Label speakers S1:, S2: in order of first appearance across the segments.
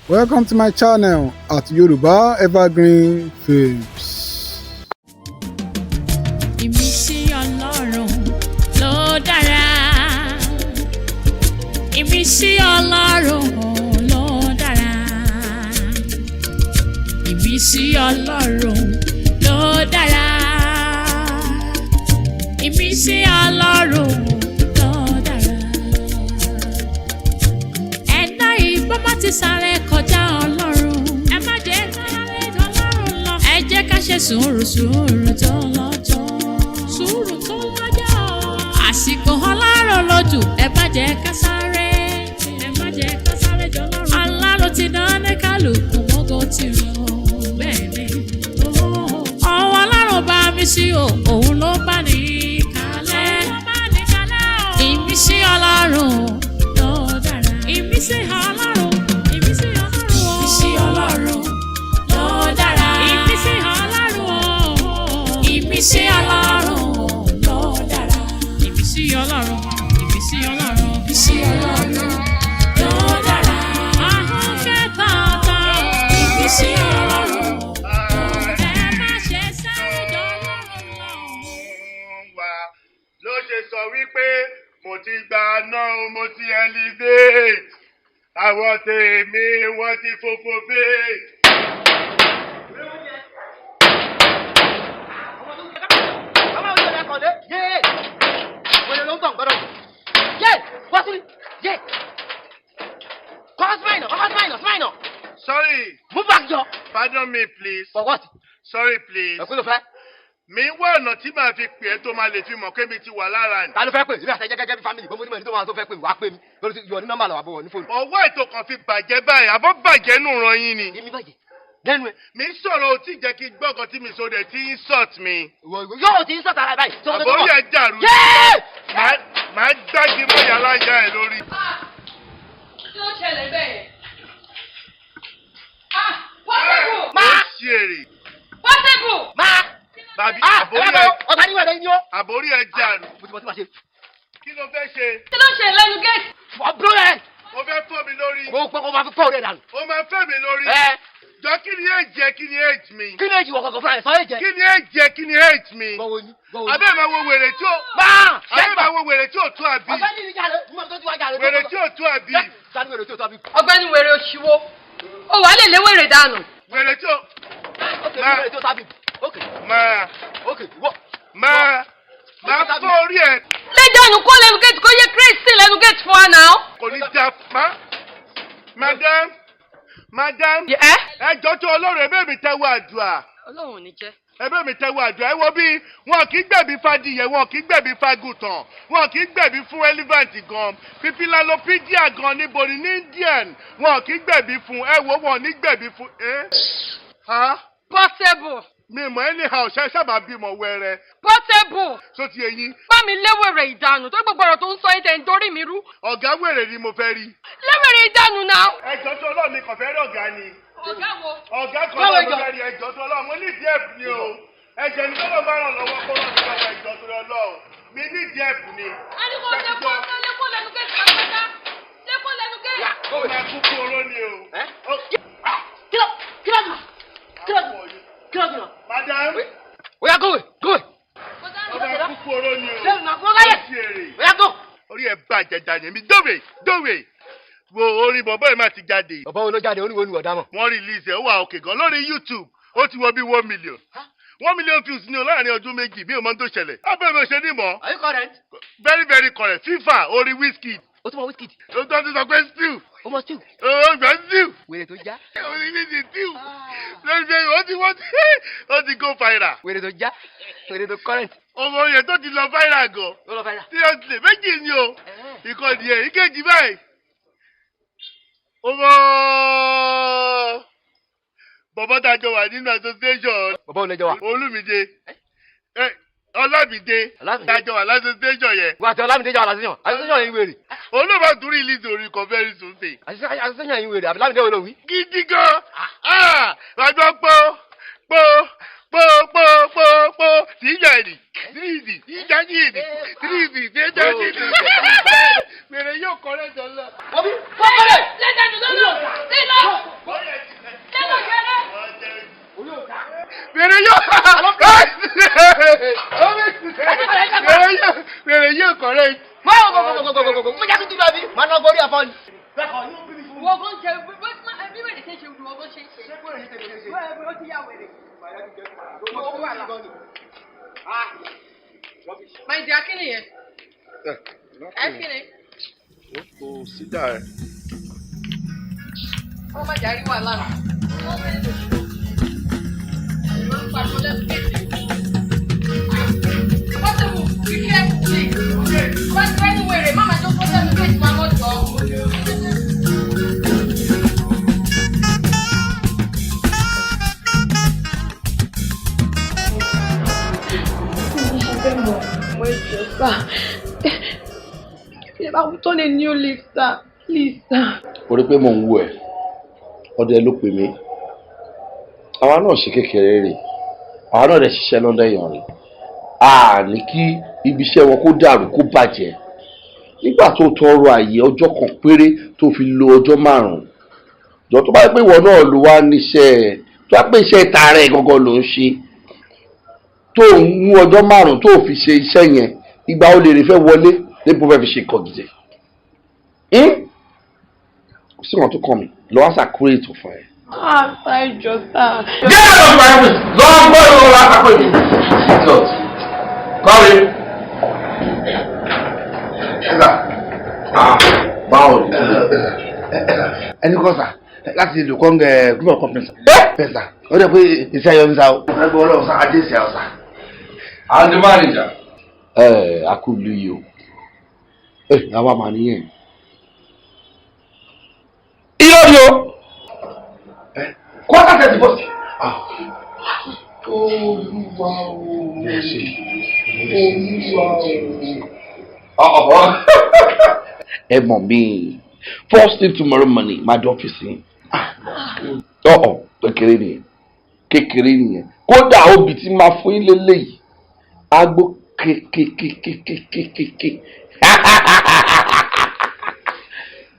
S1: Welcome to my channel at Yoruba Evergreen Films.
S2: Ìmísí Ọlọ́run ló dára. Ìmísí Ọlọ́run ló dára. Ìmísí Ọlọ́run ló dára. Ìmísí Ọlọ́run ló dára. Ẹ̀dá ìbọn má ti sáré kọjá Ọlọ́run. Ẹ má jẹ́ sáré Ọlọ́run lọ. Ẹ jẹ́ ká ṣe sùúrù, sùúrù tó lọ́jọ́. Sùúrù tó lọ́jọ́. Àsìkò Ọlọ́run lójú, ẹ má jẹ́ ká sáré. Ẹ má jẹ́ ká sáré jọ Ọlọ́run. Ọlọ́run ti dán ní kálukú mọ́gò tirẹ̀ o. Bẹ́ẹ̀ ni. Ọwọ́ Ọlọ́run bá mi sí o, òun ló bá ní kalẹ̀. Ìmísí Ọlọ́run ló dára. Ìmísí Ọlọ́run, ìmísí Ọlọ́run, ìmísí Ọlọ́run ló dára. Ìmísí Ọlọ́run, ìmísí Ọlọ́run ló dára. Ìmísí Ọlọ́run, ìmísí Ọlọ́run, ìmísí Ọlọ́run ló dára. Ahọ́n kẹta ta ìmísí Ọlọ́run. Ẹ má ṣe sáré jọ Ọlọ́run lọ.
S3: Wa ló ṣe sọ wípé mo ti gba náà, mo ti elevate, àwọn tèmi wọ́n ti fòfò fè.
S4: Ọmọ òde rẹ kọ̀dé yé wẹ̀rẹ̀ ló ń tàn gbọ́dọ̀ yé wá sí yé kọ́kọ́ smile náà, kọ́kọ́ smile náà, smile náà.
S3: Sorry.
S4: Move back jọ.
S3: Pardon me, please.
S4: For what?
S3: Sorry, please.
S4: Ẹ̀kú ló fẹ́.
S3: Mi wá ọ̀nà tí màá fi pè é tó máa lè fi mọ̀ pé mi ti wà lára ni.
S4: Ta ló fẹ́ pè? Ìbí àtẹ̀jẹ́ gẹ́gẹ́ bí family gbogbo onímọ̀ ní tó máa tó fẹ́ pè wá pè mí lórí yọ ní nọ́mbà lọ́wọ́ àbọ̀wọ̀ ní fóònù.
S3: Ọwọ́ ètò kan fi bàjẹ́ báyìí, àbọ̀ bàjẹ́ nù ran yín ni.
S4: Èmi bàjẹ́ lẹ́nu ẹ̀?
S3: Mi sọ̀rọ̀ o tí jẹ́ kí n gbọ́ nǹkan tí mi sọ dẹ̀ tí insult mi.
S4: Yóò ti ń sọ̀tà ara ẹ̀ báyìí.
S3: Àbórí ẹ̀ dàrú.
S4: Yéé.
S3: Màá gbági mọ́ yàrá ìyá ẹ̀ lórí.
S5: Kí ló ṣẹlẹ̀ bẹ́ẹ̀? Ah, Portable!
S3: Ó ṣe èrè.
S5: Portable!
S4: Máa.
S3: Bàbí
S4: Ah,
S3: àbórí
S4: ẹ bá
S3: ẹ̀
S4: ọ̀gá níwẹ̀ lẹ́yìn yó.
S3: Àbórí ẹ̀ dàrú.
S4: Mo ti mọ tí màá ṣe.
S3: Kí ló fẹ́ ṣe?
S5: Kí ló ṣẹlẹ̀ lẹ́nu gate?
S4: Wọ́n búrọ́ rẹ̀.
S3: O fẹ́ fọ́ mi lórí.
S4: Mo pẹ́ kó máa fi fọ́ orí ẹ̀ dànù.
S3: O máa fẹ́ mi lórí.
S4: Ẹ.
S3: Jọ, kí ni age ẹ? Kí ni age mi?
S4: Kí ni èjì wọ̀ kọ̀ọ̀kan fúnra rẹ̀ sọ èjẹ?
S3: Kí ni age ẹ? Kí ni age mi?
S4: Gbọ́wọ́ ni, gbọ́wọ́ ni.
S3: Abẹ́ máa wo wèrè tí ó.
S4: Máa.
S3: Abẹ́ máa wo wèrè tí ò tó àbí.
S4: Ọ̀gbẹ́ni ní jàre, mo tó ti wá jàre.
S3: Wèrè tí ò tó àbí.
S4: Sani wèrè tí ò tó àbí.
S5: Ọ̀gbẹ́ni wèrè òṣìwò. Ó wàá lè lé wèrè dànù.
S3: Wèrè tí ò.
S4: Ok, wèrè tí ò tó àbí. Ok,
S3: Máa.
S4: ok, wọ́.
S3: Máa fọ́ orí ẹ̀.
S5: Lé dànù kó lẹ́nu gate, kó yé Kristi lẹ́nu gate fún wa náà.
S3: Kò ní já má. Madam, madam.
S5: Ẹ?
S3: Ẹ jọ̀ọ́ tó Ọlọ́run, ẹbẹ́ mi tẹ́wọ́ àdúrà.
S5: Ọlọ́run ò ní jẹ́.
S3: Ẹbẹ́ mi tẹ́wọ́ àdúrà. Ẹ wo bí wọn kì í gbẹ̀bí fadìyẹ, wọn kì í gbẹ̀bí fagùtàn, wọn kì í gbẹ̀bí fún elephant gan. Pipilalopedia gan, níbo ni? Ní Indian, wọn kì í gbẹ̀bí fún. Ẹ wo, wọn ò ní gbẹ̀bí fún. Ẹ ha.
S5: Portable!
S3: Mi mọ̀ anyhow ṣe sábà bímọ wẹrẹ.
S5: Portable!
S3: Tó ti eyín.
S5: Bá mi lé wèrè ìdànù tó gbogbo ọ̀rọ̀ tó ń sọ yìí tẹ̀ ń dorí mi rú.
S3: Ọ̀gá wèrè ni mo fẹ́ rí.
S5: Lé wèrè ìdànù náà.
S3: Ẹjọ́ tó Ọlọ́run, mi kàn fẹ́ rí ọ̀gá ni.
S5: Ọ̀gá wo?
S3: Ọ̀gá kan
S4: Báwo
S3: náà mo
S4: ẹjọ́?
S3: fẹ́ rí. Ẹjọ́ tó Ọlọ́run, mo ní díẹ̀ ni o. Ẹjọ́ ni tọ́lọ́ bá ràn lọ́wọ́ kó ràn mí lọ́wọ́. Ẹjọ́ tó Ọlọ́run, mi ní díẹ̀ ni.
S5: A ní kó lé kó lé kó lẹ́nu gate pátápátá. Lé kó lẹ́nu gate.
S3: Ó máa kú kú oró ni o.
S4: Ẹ? Kí ló kí ló dùn? Kí ló dùn? Kí ló dùn?
S3: Madam.
S4: Oya, go away, go away.
S3: Ó máa kú kú oró ni o.
S4: Lẹ́nu náà, kúrò láyè.
S3: Ó ṣe èrè.
S4: Oya, go.
S3: Orí ẹ̀ bàjẹ́ jàǹyẹ̀ mi. Dówe dówe, wo orin bọ̀bọ́ ẹ̀ má ti jáde.
S4: Bàbá wo ló jáde? Oníwo ni ọ̀dà mọ̀?
S3: Wọ́n release ẹ̀, ó wà òkè gan lórí YouTube. Ó ti wọ bí 1 million, 1 million views ní o láàrin ọdún 2. Bí o mọ tó ṣẹlẹ̀ abẹ́ mi ò ṣe ní mọ̀.
S4: Are you correct?
S3: Very, very correct. FIFA orin Wizkid.
S4: O tún mọ Wizkid.
S3: Ó tó ti sọ pé stew.
S4: O mọ stew.
S3: Ó gbà stew.
S4: Wèrè tó já.
S3: Orin Wizkid stew lórí fẹ́ ó ti wọ́n ti ó ti go viral.
S4: Wèrè tó já. Wèrè tó current.
S3: Ọmọ yẹn tó ti lọ viral gan.
S4: Ó lọ viral.
S3: Seriously, méjì ni o. Ìkànnì ẹ̀ ìkejì báyìí, ọmọ bọ̀bọ́ tá a jọ wà nínú association.
S4: Bàbá wo lẹjọ wa?
S3: Olúmídé, ẹ Ọlámídé.
S4: Ọlámídé.
S3: Tá a jọ wà l'association yẹn.
S4: Wà á ti Ọlámídé jọ àlàsíyàn. Àlàsíyàn yìí wèrè.
S3: Olóòbá tún release orin kan very soon say.
S4: Àlàsíyàn yìí wèrè àbí Ọlámídé wo ló wí?
S3: Gidi gan, ah, àjọ pọ̀ pọ̀ pọ̀ pọ̀ pọ̀ pọ̀ tìjàdì tìrìsì tìjàdì tìrìsì tìjàdì. Wèrè yóò kọ́rẹ́ jọ lọ.
S4: Wọ́n bí wọ́n kọ́lẹ̀.
S5: Lé dànù lọ́nà. Lé lọ.
S3: Wèrè yóò correct.
S4: Mo go mo jẹ́ kí n tún lọ bí. Màá ná gorí ọ̀fọ́ ni.
S5: Wọ́n gan ṣe bí wèrè ṣe ṣe wọ́n gan ṣe ṣe. Wọ́n ti yá wèrè. My dear, kí nìyẹn? Ẹ kí ni?
S3: Kò síjà ẹ.
S5: Wọ́n má jàrí wàhálà. Wọ́n fẹ́ lè ṣe. Wọ́n pàṣẹ lẹ́nu kéde. Possible, be careful, please. Wọ́n ti fẹ́ ní wèrè, má máa jókòó sẹ́nu kéde máa mọ́ jọ.
S6: I will turn a new leaf, sir. Please, sir.
S7: Ó rí pé mò ń wú ẹ, ọdẹ ló pè mí. Àwa náà ṣe kékeré rè, àwa náà dẹ̀ ṣiṣẹ́ lọ́dọ̀ èèyàn rè. A ní kí ibi iṣẹ́ wọn kó dàrú kó bàjẹ́. Nígbà tó tọrọ àyè ọjọ́ kan péré tó fi lo ọjọ́ márùn-ún, jọ tó bá yẹ pé ìwọ náà ló wá níṣẹ́, tó bá pé iṣẹ́ tààrà ẹ̀ gangan ló ń ṣe, tó ń mú ọjọ́ márùn-ún tó fi ṣe iṣẹ́ yẹn, ìgbà ó lè rí fẹ́ wọlé níbo fẹ́ fi ṣe nǹkan gidi. Kò sí wọn tó kàn mí lọ wá sàkúrò ètò fún ẹ.
S6: Ah, sir, jọ̀ọ́, sir.
S7: Get out of my office! Lọ gbọ́ ìwọ wá sàkúrò ètò. Idiot. Come in. Ah, báwo ni?
S4: Ẹni kọ́ sà láti Lukong group of companies. Bẹ́ẹ̀ sà, ó dẹ̀ pé iṣẹ́ ayọ̀ ń sá o. Ẹgbẹ́ ọlọ́run sá, adé ìṣẹ́ ọ̀sà.
S7: I'm the manager. Ẹ a kú lu yìí o. Ẹ àwa mà nìyẹn. Irọ́ ni o. Kọ́ńtà tẹ̀ ti bọ̀ sí.
S1: Olúwa o. Olúwa o.
S7: Ẹ mọ̀ mí. First thing tomorrow morning, máa dé ọ́fíìsì yín. Ọ̀ọ̀ kékeré nìyẹn. Kékeré nìyẹn. Kódà obì tí máa fún yín lélẹ́yìí. Agbó kékékékékékéké.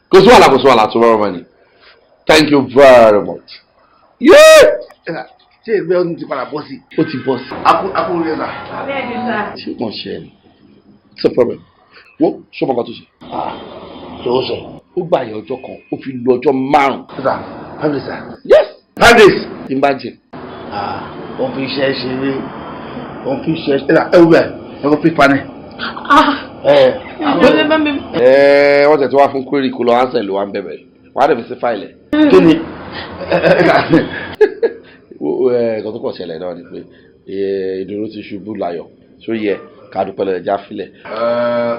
S7: Kò sí wàhálà, kò sí wàhálà tomorrow morning. Thank you very much. Yeah!
S4: Ṣé ìgbẹ́ ọdún ti padà bọ́ sí?
S7: Ó ti bọ́ sí.
S4: Akú rẹ̀ sà.
S6: Bẹ́ẹ̀ni, sir.
S7: Ṣé kàn ṣe ẹ ni? It's a problem. Wo ṣé ọmọ kan tó ṣe?
S4: Tó sọ.
S7: Ó gbà yẹ ọjọ́ kan, ó fi lu ọjọ́ márùn-ún.
S4: Sà, 5 days sà.
S7: Yes!
S4: 5 days.
S7: Imagine.
S4: Wọ́n fi iṣẹ́ ṣeré. Wọ́n fi iṣẹ́ ṣeré. Ẹ wú bẹ́ẹ̀, ẹ kò fi pani.
S6: Ah, ìjọba bá mi.
S7: Ẹ wọ́n tẹ̀ tí wá fún query kó lọ answer ló wá ń bẹ̀bẹ̀. Wọ́n á dẹ̀ fi sí fáìlì.
S4: Kí ni?
S7: Ẹ̀ẹ́dẹ̀kan tó kọ̀ ṣẹlẹ̀ náà ni pé ìdúró ti ṣubú láyọ̀ tó yẹ ká dúpẹ́ lọ́dẹ̀ já filẹ̀.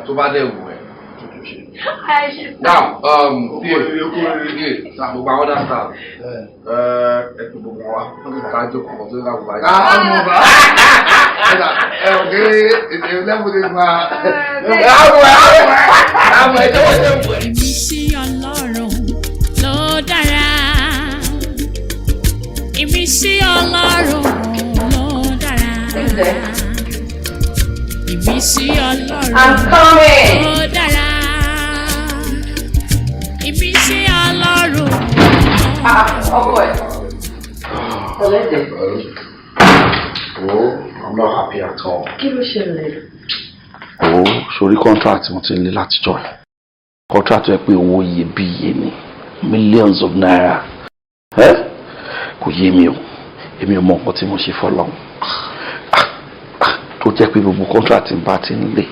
S7: Tó bá dẹ̀ wù ẹ́ tuntun ṣe. Now, PA, gbogbo àwọn other staff, ẹ pè gbogbo wa, ká jókòó kan tó ní ká gbogbo àyè.
S4: Àwọn ọba. Ẹ ò kéré lẹ́bùn ní ma.
S7: Àwọn ẹ̀jẹ̀ wọ́n ṣe wù ẹ́.
S2: Ìmísí Ọlọ́run ló dára. Ìmísí Ọlọ́run ló dára. Ìmísí Ọlọ́run
S6: I'm coming.
S2: ló dára. Ìmísí Ọlọ́run.
S6: Ah, ọkọ ẹ̀. Ọlẹ́dẹ̀.
S7: Oh, I'm not happy at all.
S6: Kí ló ṣẹlẹ̀?
S7: Oh, sórí contract mo ti ń lé látijọ́ ẹ̀. Contract yẹ pé owó iyebíye ni, millions of naira. Ẹ́ kò yé mi o, èmi ò mọ nǹkan tí mo ṣe fọlọ́run. Tó jẹ́ pé gbogbo contract tí n bá ti ń lé,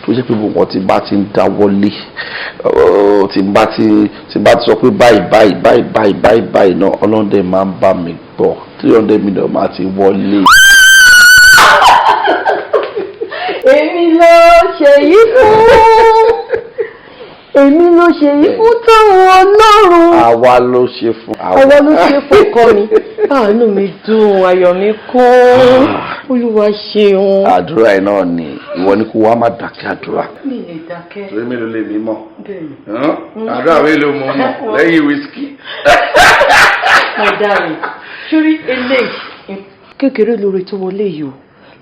S7: tó jẹ́ pé gbogbo nǹkan tí n bá ti ń dáwọ́lé, tí n bá ti sọ pé báyìí báyìí báyìí báyìí báyìí báyìí náà, ọlọ́dẹ máa ń bá mi gbọ́, 300 million máa ti wọlé.
S6: Èmi ló ṣe yí fún. Èmi ló ṣe yí fún táwọn Ọlọ́run.
S7: Àwa ló ṣe fún.
S6: Àwa ló ṣe fún ọkọ mi. Àánú mi dùn, ayọ̀ mi kún. Olúwa ṣeun.
S7: Àdúrà ẹ náà ni, ìwọ ni kó wá má dákẹ́ àdúrà.
S6: Mi lè dákẹ́.
S7: Torí mélòó lè mí mọ̀?
S6: Bẹ́ẹ̀ni.
S7: Àdúrà mélòó mo mọ̀ lẹ́yìn wíṣkì?
S6: Mo dáre. Sórí eléyìí. Kékeré lóore tó wọlé yìí o.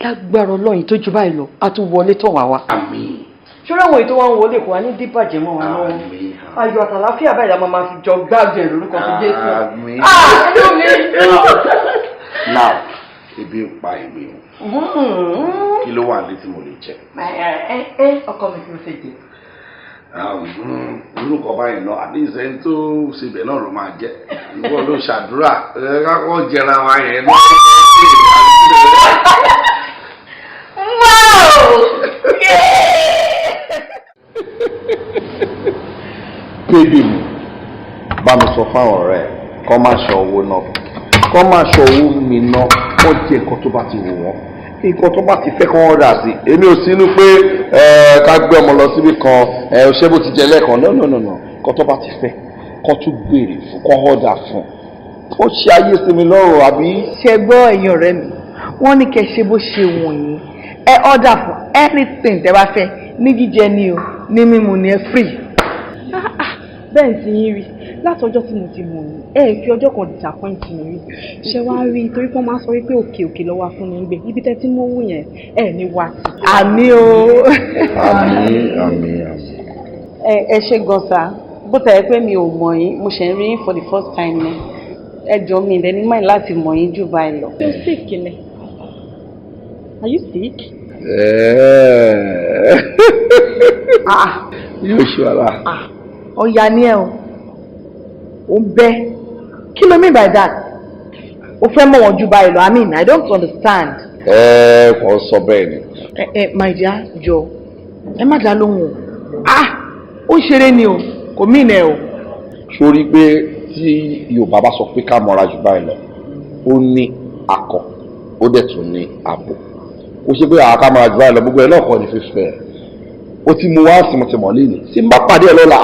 S6: Lágbára Ọlọ́run tó ju báyìí lọ, a tún wọlé tọ̀ wá wá.
S7: Àmín.
S6: Ṣọ́rọ́ àwọn ètò wa ń wọlé kò wá ní díbàjẹ́ mọ́ wa lọ́wọ́.
S7: Àmín.
S6: Ayọ̀ àtàláfíà báyìí la máa fi jọ gbádùn ẹ̀ lórúkọ ti Jésù.
S7: Àmín.
S6: Ah, inú mi dùn.
S7: Now, Ebi ń pa èmi o. Kí ló wà ní tí mo lè jẹ?
S6: Ọkọ mi, kí ló fẹ́ jẹ?
S7: Orúkọ báyìí náà, àbí ìsẹ́ni tó ṣebẹ̀ náà ló máa jẹ. Ìwọ ló ṣàdúrà ẹ, kákọ́ jẹra wa yẹn náà.
S6: Wow! Yeah!
S7: Baby mi, bá mi sọ fáwọn ọ̀rẹ́ ẹ̀ kọ́ má ṣọ owó náà, kọ́ má ṣọ owó mi náà. Kọ́ jẹ nǹkan tó bá ti wù wọ́n, nǹkan tó bá ti fẹ́ kọ́ wọ́n rà sí. Èmi ò sínú pé ká gbé ọmọ lọ síbi kan, ẹ ṣé bó ti jẹ lẹ́ẹ̀kan. No, no, no, no. Nǹkan tó bá ti fẹ́ kọ́ tún béèrè fún, kọ́ ọ̀dà fún, kó ṣe ayé sí mi lọ́rùn àbí.
S8: Ṣe gbọ́, ẹ̀yin ọ̀rẹ́ mi, wọ́n ní kẹ́ ṣe bó ṣe wù yín, ẹ order fún anything tẹ́ bá fẹ́, ní jíjẹ ni o, ní mímu ni, ẹ free.
S9: Bẹ́ẹ̀ tí yín rí látọjọ́ tí mo ti mọ̀ yín, ẹ fi ọjọ́ kan disappoint mi rí. Ṣé wàá rí i torí pé wọ́n máa ń sọ wípé òkè òkè lọ́wọ́ afúnni ń gbé ibi tẹ́ tí mo wù yẹn, ẹ ní wá sí.
S8: Àmín o.
S7: Àmín, àmín, àmín.
S6: Ẹ ṣe gan sa. Bó tẹ̀ ẹ́ pé mi ò mọ̀ yín, mo ṣe ń rí yín for the first time ni. Ẹ jọ, mi ìdẹ́ni máì láti mọ̀ yín jù báyìí lọ.
S9: Ṣé o sick ni? Are you sick?
S7: Yóò ṣe wàhálà.
S8: Ọ̀yà ni ẹ o, ò ń bẹ́. Kí ló mean by that? O fẹ́ mọ̀ wọ́n ju báyìí lọ? I mean, I don't understand.
S7: Ẹ kò sọ bẹ́ẹ̀ ni.
S8: Ẹ ẹ, my dear, jọ, ẹ má dá lóhùn o. Ah, ó ṣeré ni o, kò mí ìnẹ o.
S7: Sórí pé tí Yorùbá bá sọ pé ká mọra jù báyìí lọ, ó ní akọ, ó dẹ̀ tún ní abo. Kó ṣe pé àwọn ká mọra jù báyìí lọ, gbogbo ẹ̀ náà kọ́ ni fífẹ́ ẹ̀. Ó ti mú wá sí, mo ti mọ̀ léyìn tí n bá pàdé ẹ lọ́la,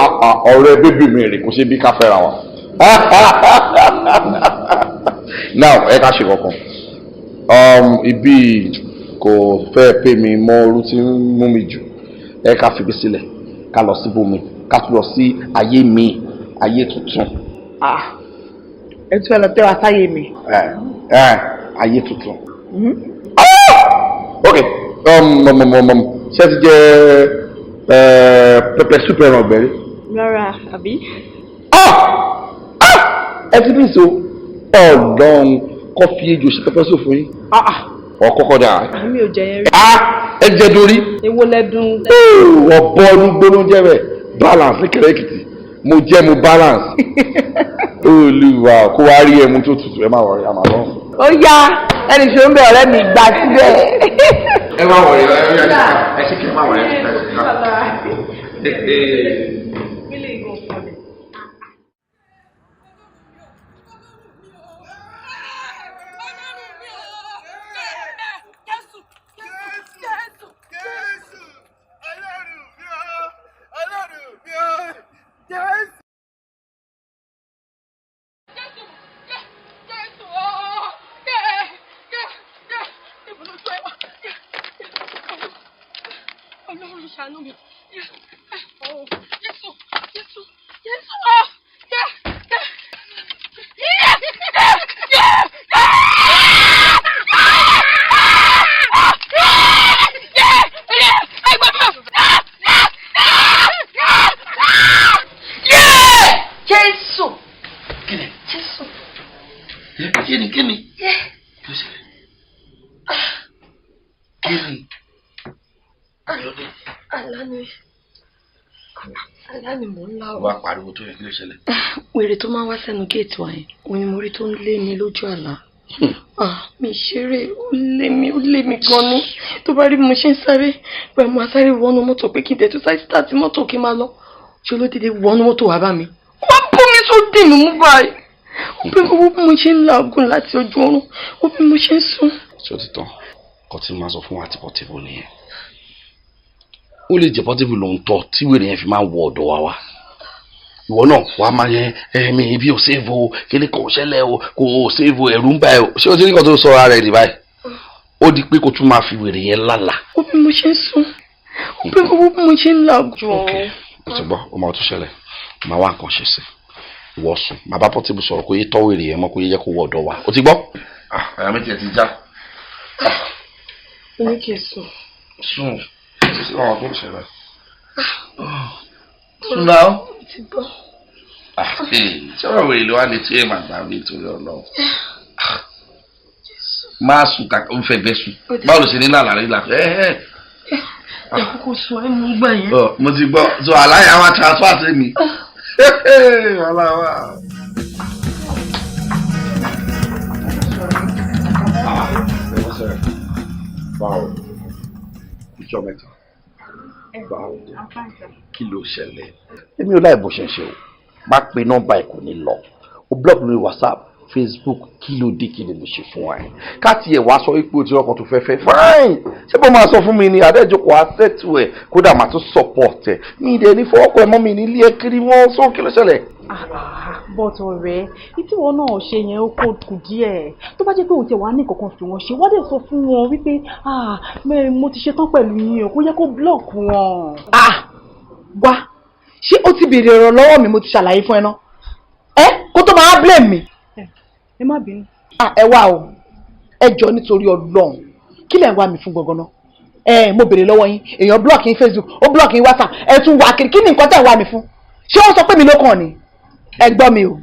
S7: ọ̀rẹ́ baby mi rè, kò ṣe bí ká fẹ́ra wa. Now, ẹ ká ṣe kankan. Ibi kò fẹ́ pè mí mọ́, orú tí ń mú mi jù. Ẹ ká fi bí sílẹ̀, ká lọ síbòmí, ká tún lọ sí ayé mi, ayé tuntun.
S8: Ah, ẹ tún ẹ lọ tẹ́ wa sáyé mi.
S7: Ẹ ẹ, ayé tuntun. Ok, ṣé ti jẹ pepper soup ẹran ọ̀gbẹ́rì?
S9: Rárá, àbí?
S7: Ẹ ti bí so ọlọ́run kọ́ fi ejò ṣe pepper soup fún yín. Ọkọ̀kọ̀ dà.
S9: Àmì ò jẹ yẹn rí.
S7: Ẹ jẹ dorí.
S9: Èwo lẹ́dùn?
S7: Ọ̀bọ ọdún gbóná jẹ́ bẹ́ẹ̀, balance ní Kẹrẹ Èkìtì. Mo jẹ́, mo balance. Olúwa, kó wá rí ẹmu tó tutù. Ẹ má wọrí, àmà lọ.
S8: Ó yá, ẹnì ṣe ń bẹ, ọ̀rẹ́ mi, gbà síbẹ̀.
S7: Ẹ má wọrí, ẹ ṣe kí ẹ má wọrí, ẹ ṣe kí ẹ.
S3: Jésù, Ọlọ́run mi o, Ọlọ́run mi o, Jésù.
S5: Jésù ooo! Yé! Yé! Yé! Níbo ló tó ẹ wá? Yé! Ọlọ́run ṣàánú mi. Yé! Ooo! Jésù! Jésù! Jésù! Ooo! Yé! Yé! Yé! Yé! Yé! Yé! Yé! Yé! Ẹgbẹ́ mi!
S6: Yé! Jésù! Jésù!
S7: Kíni, kíni? Kíni?
S6: Àlá ni, àlá ni mò ń lá o.
S7: Wàá pariwo tó yẹ, kí ló ṣẹlẹ̀?
S6: Wèrè tó máa ń wá sẹ́nu géètì wa yẹn, òun ni mo rí tó ń lé mi lójú àlá. Ah, mi ṣeré, ó lé mi, ó lé mi gan ni. Tó bá rí bí mo ṣe ń sáré, pẹ̀lú mo sáré wọnú mọ́tò pé kí n tẹ̀ tó sáré start mọ́tò kí n máa lọ. Ṣé ló dédé wọnú mọ́tò wá bá mi? Wọ́n bú mi tó dì mí mú báyìí. Ó bí mo bí mo ṣe ń làágùn láti ojú oorun, ó bí mo ṣe ń sùn.
S7: Ṣé o ti tán? Kò tí máa sọ fún wa àti Portable nìyẹn. Ó lè jẹ́ Portable ló ń tọ́ tí wèrè yẹn fi máa ń wọ ọ̀dọ̀ wa wá. Ìwọ náà wàá máa yẹn ẹ̀mí ibi ò save o, kíni kò ṣẹlẹ̀ o, kò save o, ẹ̀rù ń bà ẹ́ o. Ṣé o ti ní kan tó sọ ara ẹ̀ dì báyìí? Ó di pé kó tún máa fi wèrè yẹn lálàá.
S6: Ó bí mo ṣe ń sùn, ó bí mo ṣe ń làágùn.
S7: Ok, mo ti gbọ́, ó máa tún ṣẹlẹ̀. Màá wá nǹkan ṣe sí. Ìwọ sùn, màá bá Portable sọ̀rọ̀ kó yé tọ́ wèrè yẹn mọ́, kó yé jẹ́ kó wọ ọ̀dọ̀ wa. O ti gbọ́? Àyà mi tiẹ̀ ti já.
S6: Ó ní kí n sùn.
S7: Sùn. Ṣé àwọn tó ń ṣẹlẹ̀? Sùn náà.
S6: Mo ti gbọ́.
S7: Ṣé ọ̀rọ̀ wèrè ló wá ní tí èèmà gbà mí torí Ọlọ́run? Máa sùn kàkà ó fẹ́ gbẹ sùn. Báwo ló ṣe ní lálàá rí làfẹ́? Ẹ ẹ.
S6: Ẹ kúkú sọ ẹ mú gbà yẹn.
S7: Ọ, mo ti gbọ́. So àlàyé àwọn transfer sí mi. Wàhálà wà. Báwo? Ìjọ mẹ́ta. Báwo? Kí ló ṣẹlẹ̀? Èmi ò láì bó ṣe ń ṣe o. Má pe nọ́mbà ẹ̀, kò ní lọ. O block lórí WhatsApp, Facebook, kí ló dé? Kí ni mo ṣe fún ẹ? Ká tiẹ̀ wá sọ wípé o ti rọ́kàn tó fẹ́ fẹ́. Fine! Ṣé bó máa sọ fún mi ni àdéjọpọ̀ àṣẹ́tù ẹ̀, kódà màá tún support ẹ̀. Mi ìdẹ̀ ní fọwọ́pọ̀ ẹ̀ mọ́ mi nílé ẹ kiri wọ́n sọ kí ló ṣẹlẹ̀?
S9: But ọ̀rẹ́, ìtí wọn náà ṣe yẹn, ó kó kù díẹ̀. Tó bá jẹ́ pé òun ti wà ní kankan fi wọn ṣe, wọ́n dẹ̀ sọ fún wọn wípé, "Ah, mo ti ṣetán pẹ̀lú yín o," kó yẹ kó block wọn.
S8: Ah, wá, ṣé ó ti béèrè ọ̀rọ̀ lọ́wọ́ mi? Mo ti ṣàlàyé fún ẹ náà ẹ kó tó máa blame mi.
S9: Ẹ má bínú.
S8: Ah, ẹ wá o, ẹ jọ, nítorí Ọlọ́run, kí lẹ̀ ń wá mi fún gangan náà? Ẹ mo béèrè lọ́wọ́ yín, èèyàn block yín Facebook, ó block yín WhatsApp, ẹ tún wá kiri. Kí ni nǹkan tẹ̀ ń wá mi fún? Ṣé wọ́n sọ pé mi ló kàn ni? Ẹ gbọ́ mi o,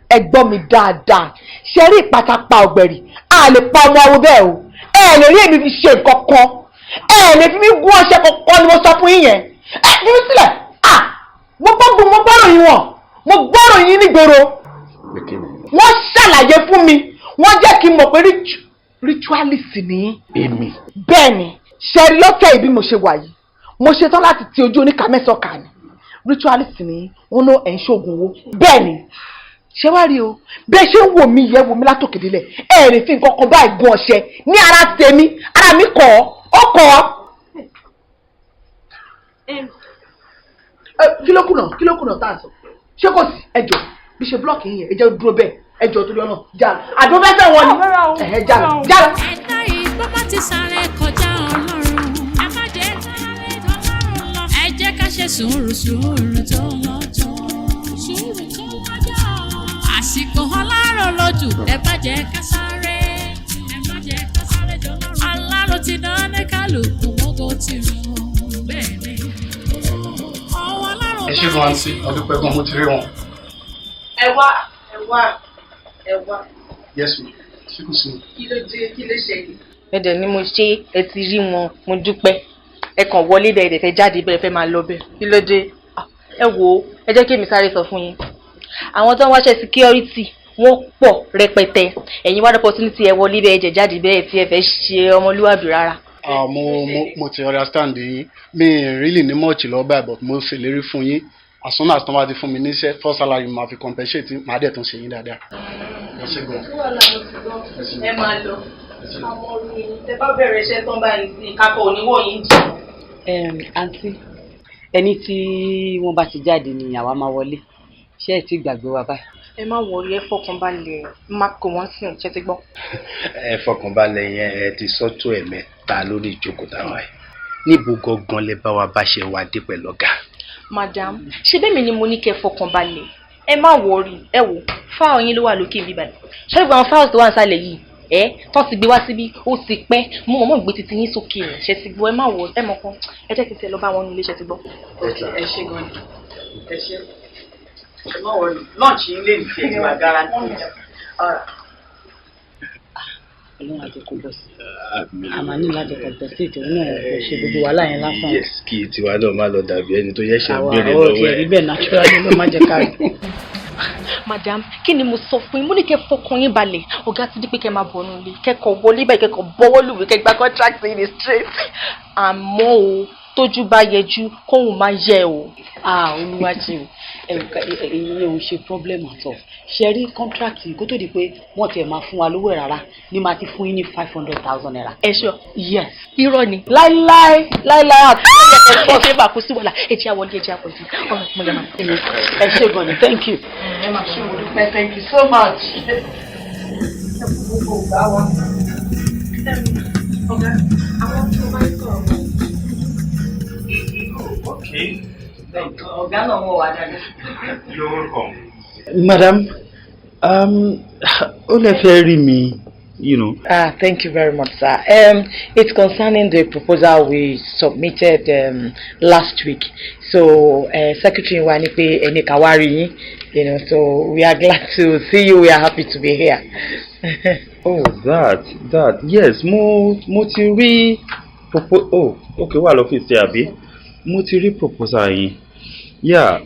S8: ẹ gbọ́ mi dáadáa. Ṣe rí ìpàtà pa ọ̀gbẹ̀rì, a lè pa ọmọ awo bẹ́ẹ̀ o. Ẹ lè rí èmi fi ṣe nǹkan kan, ẹ lè fi mí gún ọṣẹ kankan ni mo sọ fún yín yẹn. Ẹ fi mí sílẹ̀. Ah, mo gbọ́, mo gbọ́rọ̀ yín wọ̀n, mo gbọ́rọ̀ yín nígboro. Wọ́n ṣàlàyé fún mi, wọ́n jẹ́ kí n mọ̀ pé ritualist ni.
S7: Èmi?
S8: Bẹ́ẹ̀ ni. Ṣe rí lọ́tẹ̀ yìí, bí mo ṣe wà yìí, mo ṣetán láti ti ojú oníkà mẹ́sàn-án kà ní ritualist ni wọ́n ló ẹ̀ ń ṣoògùn owó. Bẹ́ẹ̀ ni. Ṣé wàá rí o, bẹ́ẹ̀ ṣe ń wò mí yẹ, wò mí látòkè délẹ̀, ẹ lè fi nǹkan kan báyìí gun ọṣẹ ní ara tèmi. Ara mi kọ̀ ọ́, ó kọ̀ ọ́. Kí ló kùnà? Kí ló kùnà tá a sọ? Ṣé kò sí? Ẹ jọ, bí ṣe block yín yẹn, ẹ jẹ́ dúró bẹ́ẹ̀. Ẹ jọ, torí ọ̀nà, já àdó fẹ́ fẹ́ wọn ni ẹ já já.
S2: Ẹ̀dá ìgbọ́n má ti sáré kọjá Ọlọ́run. Ẹ má jẹ́ sáré tọ́lọ́run lọ. Ẹ jẹ́ ká ṣe sùúrù, sùúrù tó lọ́jọ́. Sùúrù tó lọ́jọ́. Àsìkò ọlárò lójú. Ẹ má jẹ́ ká sáré. Ẹ má jẹ́ ká sáré jọlọ́run. Alárò ti dán ní kálukú mọ́gò ti rò. Bẹ́ẹ̀ ni. Ọwọ́ alárò.
S10: Ẹ ṣe gan, àǹtí, ọdún pẹ́ gan, mo ti rí wọn.
S6: Ẹ wá, ẹ wá, ẹ wá.
S10: Yes ma, ṣé kò sí?
S6: Kí ló dé? Kí ló ṣẹlẹ̀? Ẹ dẹ̀ ni mo ṣe, ẹ ti rí wọn, mo dúpẹ́. Ẹ kàn wọlé bẹ́ẹ̀, ẹ dẹ̀ fẹ́ jáde bẹ́ẹ̀, fẹ́ máa lọ bẹ́ẹ̀. Kí ló dé? Ah, ẹ wo, ẹ jẹ́ kí èmi sáré sọ fún yín. Àwọn tó ń wáṣẹ́ security wọ́n pọ̀ rẹpẹtẹ. Ẹ̀yin wá opportunity, ẹ wọlé bẹ́ẹ̀, jẹ̀ jáde bẹ́ẹ̀ tí ẹ fẹ́ ṣe ọmọlúwàbí rárá.
S10: Ah, mo ti understand yín. Mi really ní much lọ báyìí, but mo ṣèlérí fún yín, as soon as tán bá ti fún mi níṣẹ́, first salary mi máa fi compensate, màá dẹ̀ tún ṣe yín dáadáa. Ẹ ṣe gan.
S6: Ẹ máa lọ. Àwọn orin tẹ bá bẹ̀rẹ̀ iṣẹ́ tán báyìí sí kápọ̀ oníwọ̀ yín jì.
S11: Àǹtí, ẹni tí wọ́n bá ti jáde ni àwa máa wọlé. Ṣé ẹ ti gbàgbé wa báyìí?
S6: Ẹ má worry, ẹ fọkàn balẹ̀, má kó wọ́n sí ṣe ti gbọ́.
S12: Ẹ fọkànbalẹ̀ yẹn, ẹ ti sọ́tò ẹ̀mẹ́ta lórí ìjókòó táwa yìí. Níbo gangan lẹ bá wa bá ṣe wá dé pẹ̀lú ọ̀gá?
S6: Madam, ṣé bẹ́ẹ̀ mi ni mo ní kẹ́ fọkàn balẹ̀, ẹ má worry. Ẹ wò, file yín ló wà lókè bíbá yìí. Ṣé gbogbo àwọn files tó wà nísàlẹ̀ yìí ẹ tán ti gbé wá síbí, ó ti pẹ́. Mo mọ̀ mọ̀ gbé titi yín sókè rẹ̀. Ṣe ti gbọ́? Ẹ má worry. Ẹ mọ̀ kan, ẹ jẹ́ kí n tiẹ̀ lọ bá wọn nílé. Ṣe ti gbọ́?
S11: Ẹ ṣe gan ni, ẹ ṣe. Ẹ má worry, lunch yín lè ní tiẹ̀ ní wà guarantee. Ọlọ́run àti kò bọ̀ sí, a máa ní láti compensate òun náà, kò ṣe gbogbo wàhálà yẹn lásán.
S12: Yes, kí tiwa náà má lọ dàbí ẹni tó yẹ́sẹ̀ ń
S11: àwa
S12: béèrè
S11: ò
S12: lọ́wọ́
S11: tiẹ̀ rí
S12: ẹ̀.
S11: bẹ́ẹ̀ naturally ló má jẹ́ ká rí.
S6: Madam, kí ni mo sọ fún yín? Mo ní kẹ́ fọkàn yín balẹ̀. Ọ̀gá ti di pé kẹ́ máa bọ̀ nílé, kẹ́kọ̀ọ́ wọlé báyìí, kẹ́kọ̀ọ́ bọ́wọ́ lùwé, kẹ́ gba contract yìí ní straight. Àmọ́ o, tójú bá yẹjú, kóhùn máa yẹ o.
S11: Ah, olúwa ṣe o. Ìyẹn ò ṣe problem at all. Ṣe rí contract yìí, kó tó di pé wọ́n tiẹ̀ máa fún wa lówó ẹ̀ rárá ní máa ti fún yín ní ₦500,000.
S6: Ẹ ṣọ?
S11: Yes.
S6: Irọ́ ni.
S11: Láíláí, láíláí àti.
S6: Ẹ ṣe bá kú sí wàhálà. Ẹ jẹ́ àwọlé, ẹ jẹ́ àwọlé. Ọ̀rọ̀ mo yẹ máa.
S11: Ẹ ṣe gan ni, thank you.
S8: Ẹ máa ṣe, mo dúpẹ́, thank you so much. Ẹ kú gbogbo ìgbà wa.
S6: Ọ̀gá, àwọn tó bá ń sọ̀rọ̀.
S12: Okay.
S11: Ọ̀gá náà wọ̀ wá dáadáa.
S12: You're welcome.
S13: Madam, ó lè fẹ́ rí mi.
S8: Ah, thank you very much, sir. It's concerning the proposal we submitted last week. So, Secretary wa ní pé ẹni ká wá rí yín, so we are glad to see you. We are happy to be here.
S13: Oh, that, yes, mo ti rí oh, okay, wà lọ́fíìsì àbí? Mo ti rí proposal yín. Yeah,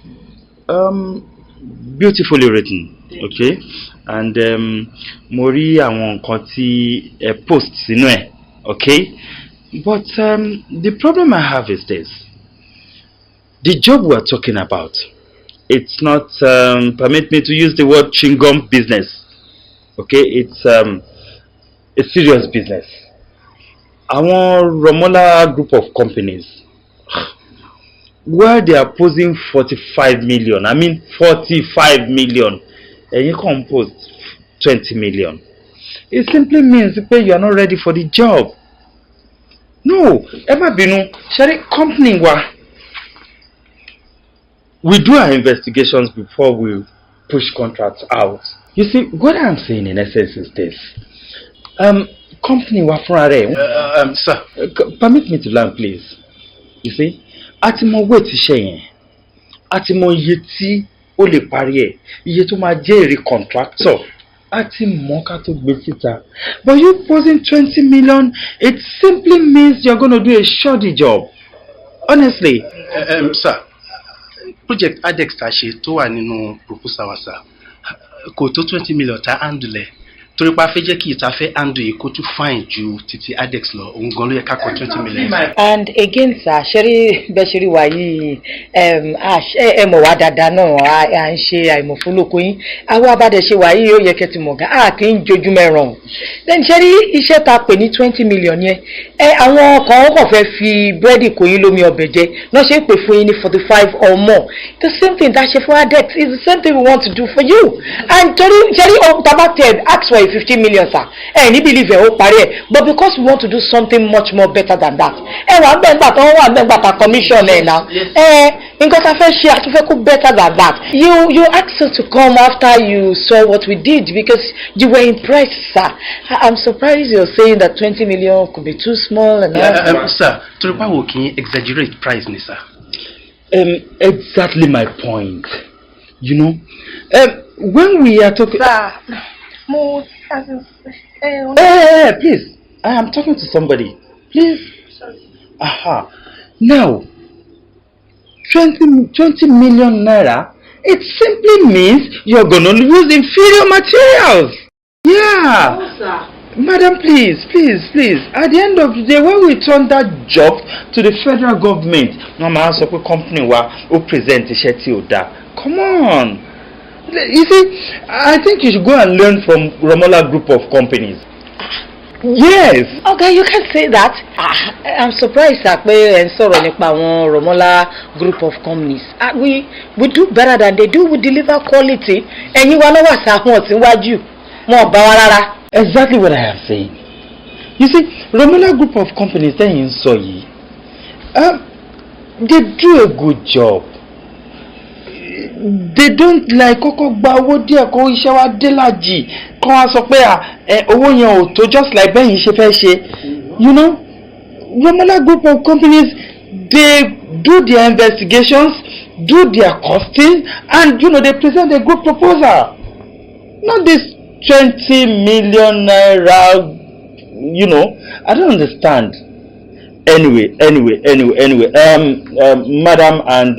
S13: beautifully written, okay? And mo rí àwọn nǹkan tí ẹ post sínú ẹ̀, okay? But the problem I have is this. The job we are talking about, it's not, permit me to use the word, chewing business. Okay, it's a serious business. Àwọn Romola Group of Companies, where they are posing 45 million, I mean 45 million, ẹ̀yin kàn post 20 million. It simply means pé you are not ready for the job. No, ẹ má bínú, ṣé ẹ rí company wa, we do our investigations before we push contracts out. You see, what I'm saying in essence is this. Company wa fúnra rẹ̀.
S10: Sir.
S13: Permit me to learn, please. You see, a ti mọ weight iṣẹ́ yẹn, a ti mọ iye tí ó lè parí ẹ̀, iye tó máa jẹ́ èrè contractor, a ti mọ̀ ká tó gbé síta. But you posing 20 million, it simply means you're gonna do a shoddy job. Honestly.
S10: Sir, project Adex tá a ṣe tó wà nínú proposal wa, sir, kò tó 20 million tá a handle ẹ̀, torí pé a fẹ́ jẹ́ kí ìta fẹ́ handle yìí kó tún fine ju títí Adex lọ. Òun gan ló yẹ ká kọ 20 million.
S11: And again, sir, ṣẹ́rí bẹ́ẹ̀ ṣe rí wa yìí, ẹ mọ̀ wá dáadáa náà, à ń ṣe àìmọ̀fólókò yín. Àwa abádẹ ṣe wà yìí, ó yẹ kẹ́ ti mọ̀ gá a kì í jojú mẹ́ràn. Then ṣẹ́rí iṣẹ́ ta pè ní 20 million yẹn, ẹ àwọn kan ó kàn fẹ́ fi búrẹ́dì kò yín lómi ọbẹ̀ jẹ náà ṣe ń pè fún yín ní 45 or more. The same thing that ṣe fún Adex is the same thing we want to do for you. And torí ṣẹ́rí taba tẹ ask for a 50 million, sir, ẹ ní believe ẹ ó parí ẹ, but because we want to do something much more better than that. Ẹ wà bẹ́ẹ̀ gbà tó wà bẹ́ẹ̀ gbà ta commission ẹ̀ náà, ẹ nǹkan tá a fẹ́ ṣe, a tún fẹ́ kó better than that. You asked us to come after you saw what we did because you were impressed, sir. I'm surprised you're saying that 20 million could be too small and all.
S10: Sir, torí báwo kì í exaggerate price ni, sir.
S13: Exactly my point. When we are talking.
S6: Sir, mo as in.
S13: Hey, hey, hey, please. I am talking to somebody. Please.
S6: Sorry.
S13: Aha. Now, 20 million naira, it simply means you're gonna use inferior materials. Yeah.
S6: No, sir.
S13: Madam, please, please, please. At the end of the day, when we turn that job to the federal government, wọ́n máa sọ pé company wa ó present iṣẹ́ tí ò dáa. Come on. You see, I think you should go and learn from Romola Group of Companies. Yes.
S11: Okay, you can say that. Ah, I'm surprised, sir, pé ẹ ń sọ̀rọ̀ nípa àwọn Romola Group of Companies. Ah, we do better than they do. We deliver quality. Ẹ̀yin wa lọ́wọ́ àṣà wọn tí wájú. Wọn ò bá wa rárá.
S13: Exactly what I am saying. You see, Romola Group of Companies tẹ́yìn ń sọ yìí, they do a good job. They don't like kọ́kọ́ gba owó díẹ̀ kó iṣẹ́ wa dé lájì kó wá sọ pé owó yẹn ò tó, just like bẹ́yìn ṣe fẹ́ ṣe. Romola Group of Companies, they do their investigations, do their costing, and they present a good proposal. Not this 20 million naira. I don't understand. Anyway, anyway, anyway, anyway, madam and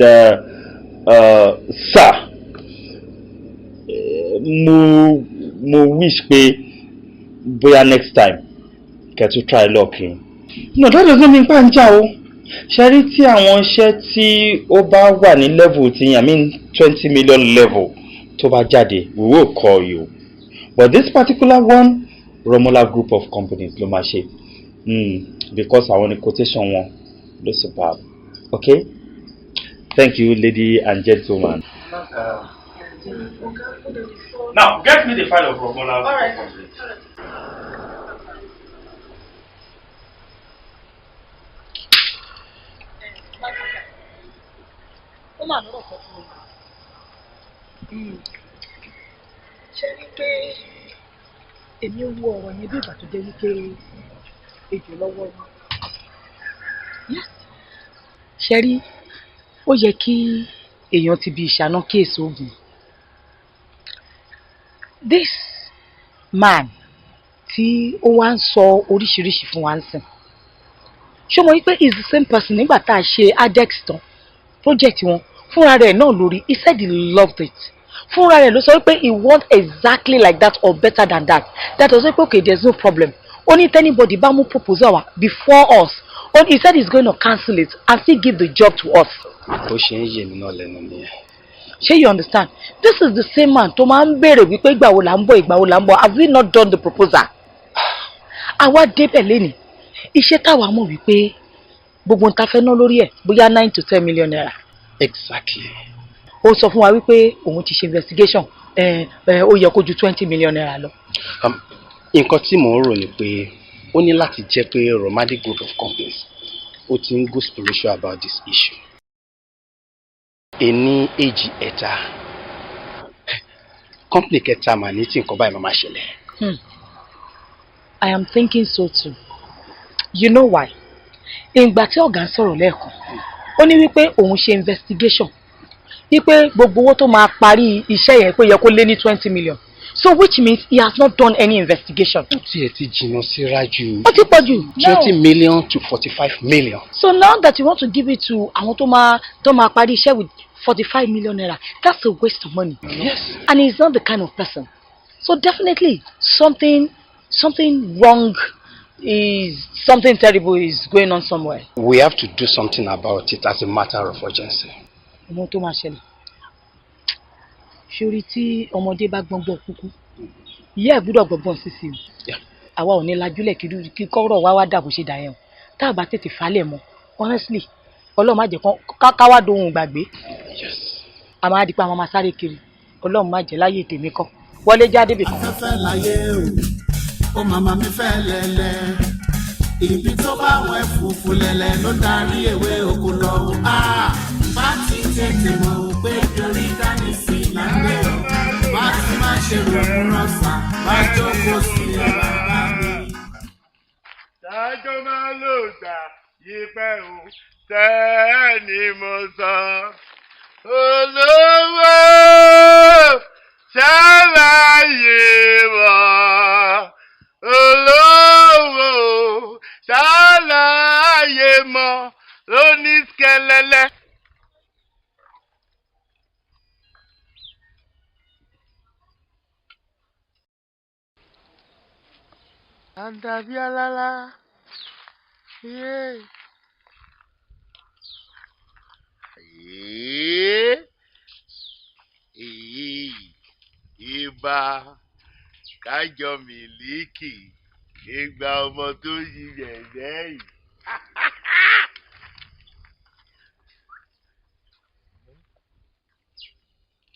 S13: sir, mo wish pé bóyá next time kẹ́ tún try luck yín. No, that doesn't mean pé à ń jà o. Ṣe rí tí àwọn iṣẹ́ tí ó bá wà ní level tí, I mean, 20 million level tó bá jáde, we will call you. But this particular one, Romola Group of Companies ló máa ṣe, because àwọn ní quotation wọn ló superb. Okay, thank you, lady and gentleman. Now get me the file of Romola Group of Companies.
S8: Ó mà lọ́rọ̀ kan fún mi. Ṣé rí pé èmi ń wo ọ̀rọ̀ yẹn bí ìgbà tó jẹ́ wípé ejò lọ́wọ́ ni? Yes.
S11: Ṣe rí, ó yẹ kí èèyàn ti bi ìṣáná kíyèsí oògùn. This man Tí ó wá ń sọ oríṣiríṣi fún wa ń sìn, ṣé mo rí pé is the same person nígbà tá a ṣe adex tán, project wọn fúnra rẹ̀ náà lórí. He said he loved it. Fúnra rẹ̀ ló sọ wípé he want exactly like that or better than that. That was wípé, okay, there is no problem. Ó ní anybody bá mú proposal wá before us, ó he said he's going to cancel it and still give the job to us.
S10: Bó ṣe ń yè mí náà lẹ́nu nìyẹn.
S11: Ṣé you understand? This is the same man tó máa ń béèrè wípé ìgbà wo là ń bọ̀, ìgbà wo là ń bọ̀, have we not done the proposal? Àwa débẹ̀ lénìí, iṣẹ́ táwa mọ̀ wípé gbogbo nǹkan fẹ́ ná lórí ẹ̀ bóyá ₦9 to 10 million.
S10: Exactly.
S11: Ó sọ fún wa wípé òun ti ṣe investigation ẹ ẹ, ó yẹ kó ju ₦20 million lọ.
S10: Nǹkan tí mò ń rò ni pé ó ní láti jẹ́ pé Romadi Group of Companies ó ti ń go spiritual about this issue. Ení, èjì, ẹ̀ta, company kẹta mà ní tí nǹkan báyìí máa máa ṣẹlẹ̀.
S11: I am thinking so too. You know why? Ìgbà tí ọ̀gá ń sọ̀rọ̀ lẹ́ẹ̀kan, ó ní wípé òun ṣe investigation wípé gbogbo owó tó máa parí iṣẹ́ yẹn pé yẹ kó lé ní 20 million. So which means he has not done any investigation.
S10: Ó tiẹ̀ ti jìnnà síra jù.
S11: Ó ti pọ̀ jù.
S10: 20 million to 45 million.
S11: So now that you want to give it to àwọn tó máa parí iṣẹ́ with ₦45 million, that's a waste of money.
S10: Yes.
S11: And he's not the kind of person. So definitely something wrong is something terrible is going on somewhere.
S10: We have to do something about it as a matter of urgency.
S11: Ọmọ tó máa ṣẹlẹ̀ sórí, tí ọmọdé bá gbọ́ngbọ́n kúkú, ìyá ẹ̀ gbúdọ̀ gbọ́ngbọ́n sísì o. Àwa ò ní lajúlẹ̀ kí kọ́rọ̀ wá wá dà bó ṣe dà yẹn o. Tá a bá tètè falẹ̀ mọ́, honestly, Ọlọ́run má jẹ́ kán ká wá dohun gbàgbé. A máa di pé àwọn máa sáré kiri. Ọlọ́run má jẹ́ láyé tèmi kọ́ wọlé jáde bì kan.
S14: Afẹ́fẹ́ láyé o, ó màmá mi fẹ́ lẹ́lẹ́. Ibi tó bá wẹ̀ fùfú lẹ́lẹ́ ló darí ewé oko lọ. Bá ti tètè mọ̀ pé torí dání sí là ń gbé o, bá ti má ṣe rògbò rọ̀ṣà, bá jókòó sí ẹ̀ bàbá mi.
S3: Ṣáájú máa lò gbà yí pẹ́ o, tẹ́ ni mo sọ. Olówó ṣàlàyé mọ́, olówó ṣàlàyé mọ́ lóní skẹlẹlẹ. Àǹdàbí alálá. Yeah. Ee, èyí ibà kájọ mílíkì ìgbà ọmọ tó yí yẹ̀yẹ́ yìí.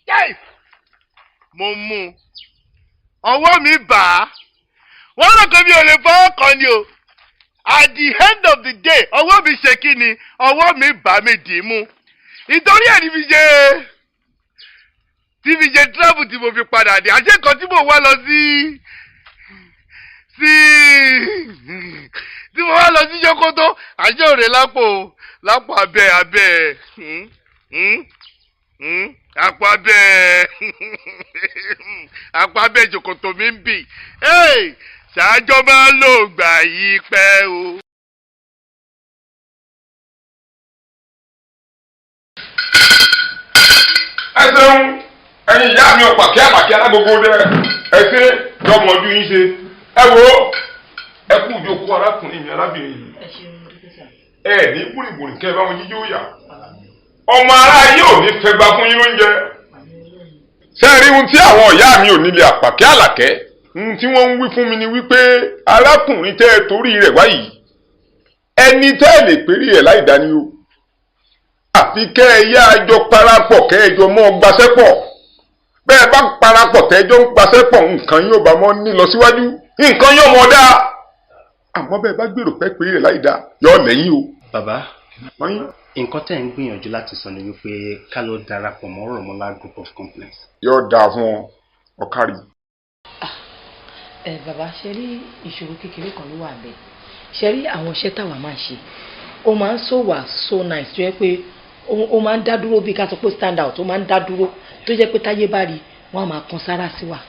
S3: Yẹ́ì! Mo mú un, ọwọ́ mi bà á, wọ́n rò pé mi ò lè fọwọ́ kàn ni o. At the end of the day, ọwọ́ mi ṣe kí ni, ọwọ́ mi bà mí dì í mú. Ìtorí ẹ̀ ní fi ṣe tí fi ṣe travel tí mo fi padà dé. Àṣé nǹkan tí mo wá lọ sí tí mo wá lọ sí Sokoto, àṣé òrè lápò abẹ́ àpò abẹ́ ṣòkòtò mi ń bì. Ṣáájọ́ máa ń lò gbà yí pẹ́ o.
S15: Ẹ ṣeun, ẹ̀yin ìyá mi ọ̀pá kí àmàkí alágbogbo dẹ. Ẹ ṣe jọmọ ojú yín ṣe. Ẹ wo, ẹ kú ìjókòó, arákùnrin mi, arábìnrin yìí. Ẹ ní búrìbùrì kẹ ẹ bá wọn jíjó yà. Ọmọ aráyé ò ní fẹ́ gba fún yín lóúnjẹ. Ṣé ẹ rí ohun tí àwọn ìyá mi ò nílé àpàkẹ́ àlàkẹ́, ohun tí wọ́n ń wí fún mi ni wípé arákùnrin tẹ́ ẹ torí rẹ̀ wáyìí, ẹni tẹ́ ẹ lè pérí ẹ̀ láì dání o, àfi kẹ́ ẹ yá àjọ parapọ̀, kẹ́ ẹ jọ mọ́ gbaṣẹ́ pọ̀. Bẹ́ẹ̀ bá parapọ̀ tẹ́jọ́ ń gbaṣẹ́ pọ̀, nǹkan yóò bá mọ́ ní lọ síwájú, nǹkan yóò mọ̀ dáa. Àmọ́ bẹ́ẹ̀ bá gbèrò pẹ́ pérí ẹ̀ láì dá, yọ lẹ́yìn o.
S10: Bàbá, nǹkan tẹ́ ń gbìyànjú láti sọ ni wípé ká lọ darapọ̀ mọ́ Rọ̀mọ́lá Group of Companies.
S15: Yóò dáa fún ọ, ọ̀kárì.
S11: Ẹ bàbá, ṣe rí ìṣòro kékeré kan ló wà bẹ́ẹ̀. Ṣe rí àwọn iṣẹ́ táwa máa ń ṣe, ó máa ń so wà so nice, tó yẹ pé ó máa ń dá dúró, bí ká sọ pé stand out. Ó máa ń dá dúró tó jẹ́ pé táyé bá rí, wọ́n á máa kan sára sí wa.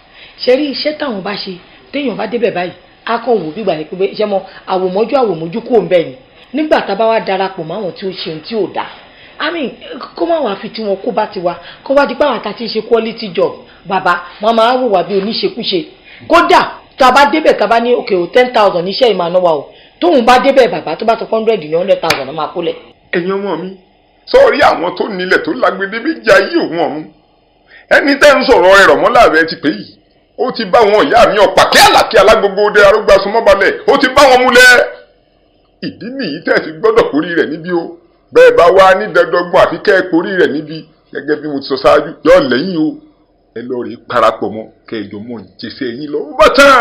S11: Ṣe rí iṣẹ́ táwọn bá ṣe, téèyàn bá débẹ̀ báyìí, Á kàn wò bí gbà yẹn pé ṣé mo àwòmọ́jú àwòmọ́jú kò ń bẹ̀ ni. Nígbà tá a bá wá darapọ̀ mọ́ àwọn tí ó ṣe ohun tí ò dáa, I mean, kó má wàá fi tiwọn kó bá tiwa, kó wá di pé àwọn àtàtì ń ṣe quality job, bàbá wọn máa wò wá bí oníṣekúṣe. Kódà tá a bá débẹ̀, tá a bá ní òkè o, 10,000 níṣẹ́ ìmọ̀ àná wa o, tóun bá débẹ̀, bàbá, tó bá tó 100 ní 100,000 ló máa kólẹ̀.
S15: Ẹ̀yin ọmọ mi, sọ́ọ̀rí àwọn tó nílẹ̀ tó lágbèdè méjì ayé òun ọ̀run, ẹni tẹ́ ń sọ̀rọ̀ ẹ̀rọ mọ́lá rẹ ti pè yìí, ó ti bá wọn ìyá mi ọ̀pá kí àlàkí alágbogbo dé arógbá súnmọ́balẹ̀, ó ti bá wọn múlẹ̀. Ìdí nìyí tẹ́ fi gbọ́dọ̀ kórí rẹ̀ níbí o. Bẹ́ẹ̀ bá wá ní dandangbọ̀n àfi kẹ́ ẹ kórí rẹ̀ níbí, gẹ́gẹ́ bí mo ti sọ ṣáájú, yọ lẹ́yìn o. Ẹ lọ rí parapọ̀ mọ́ kẹjọ mọ́ jẹsẹ̀ yín lọ, ó bá tán.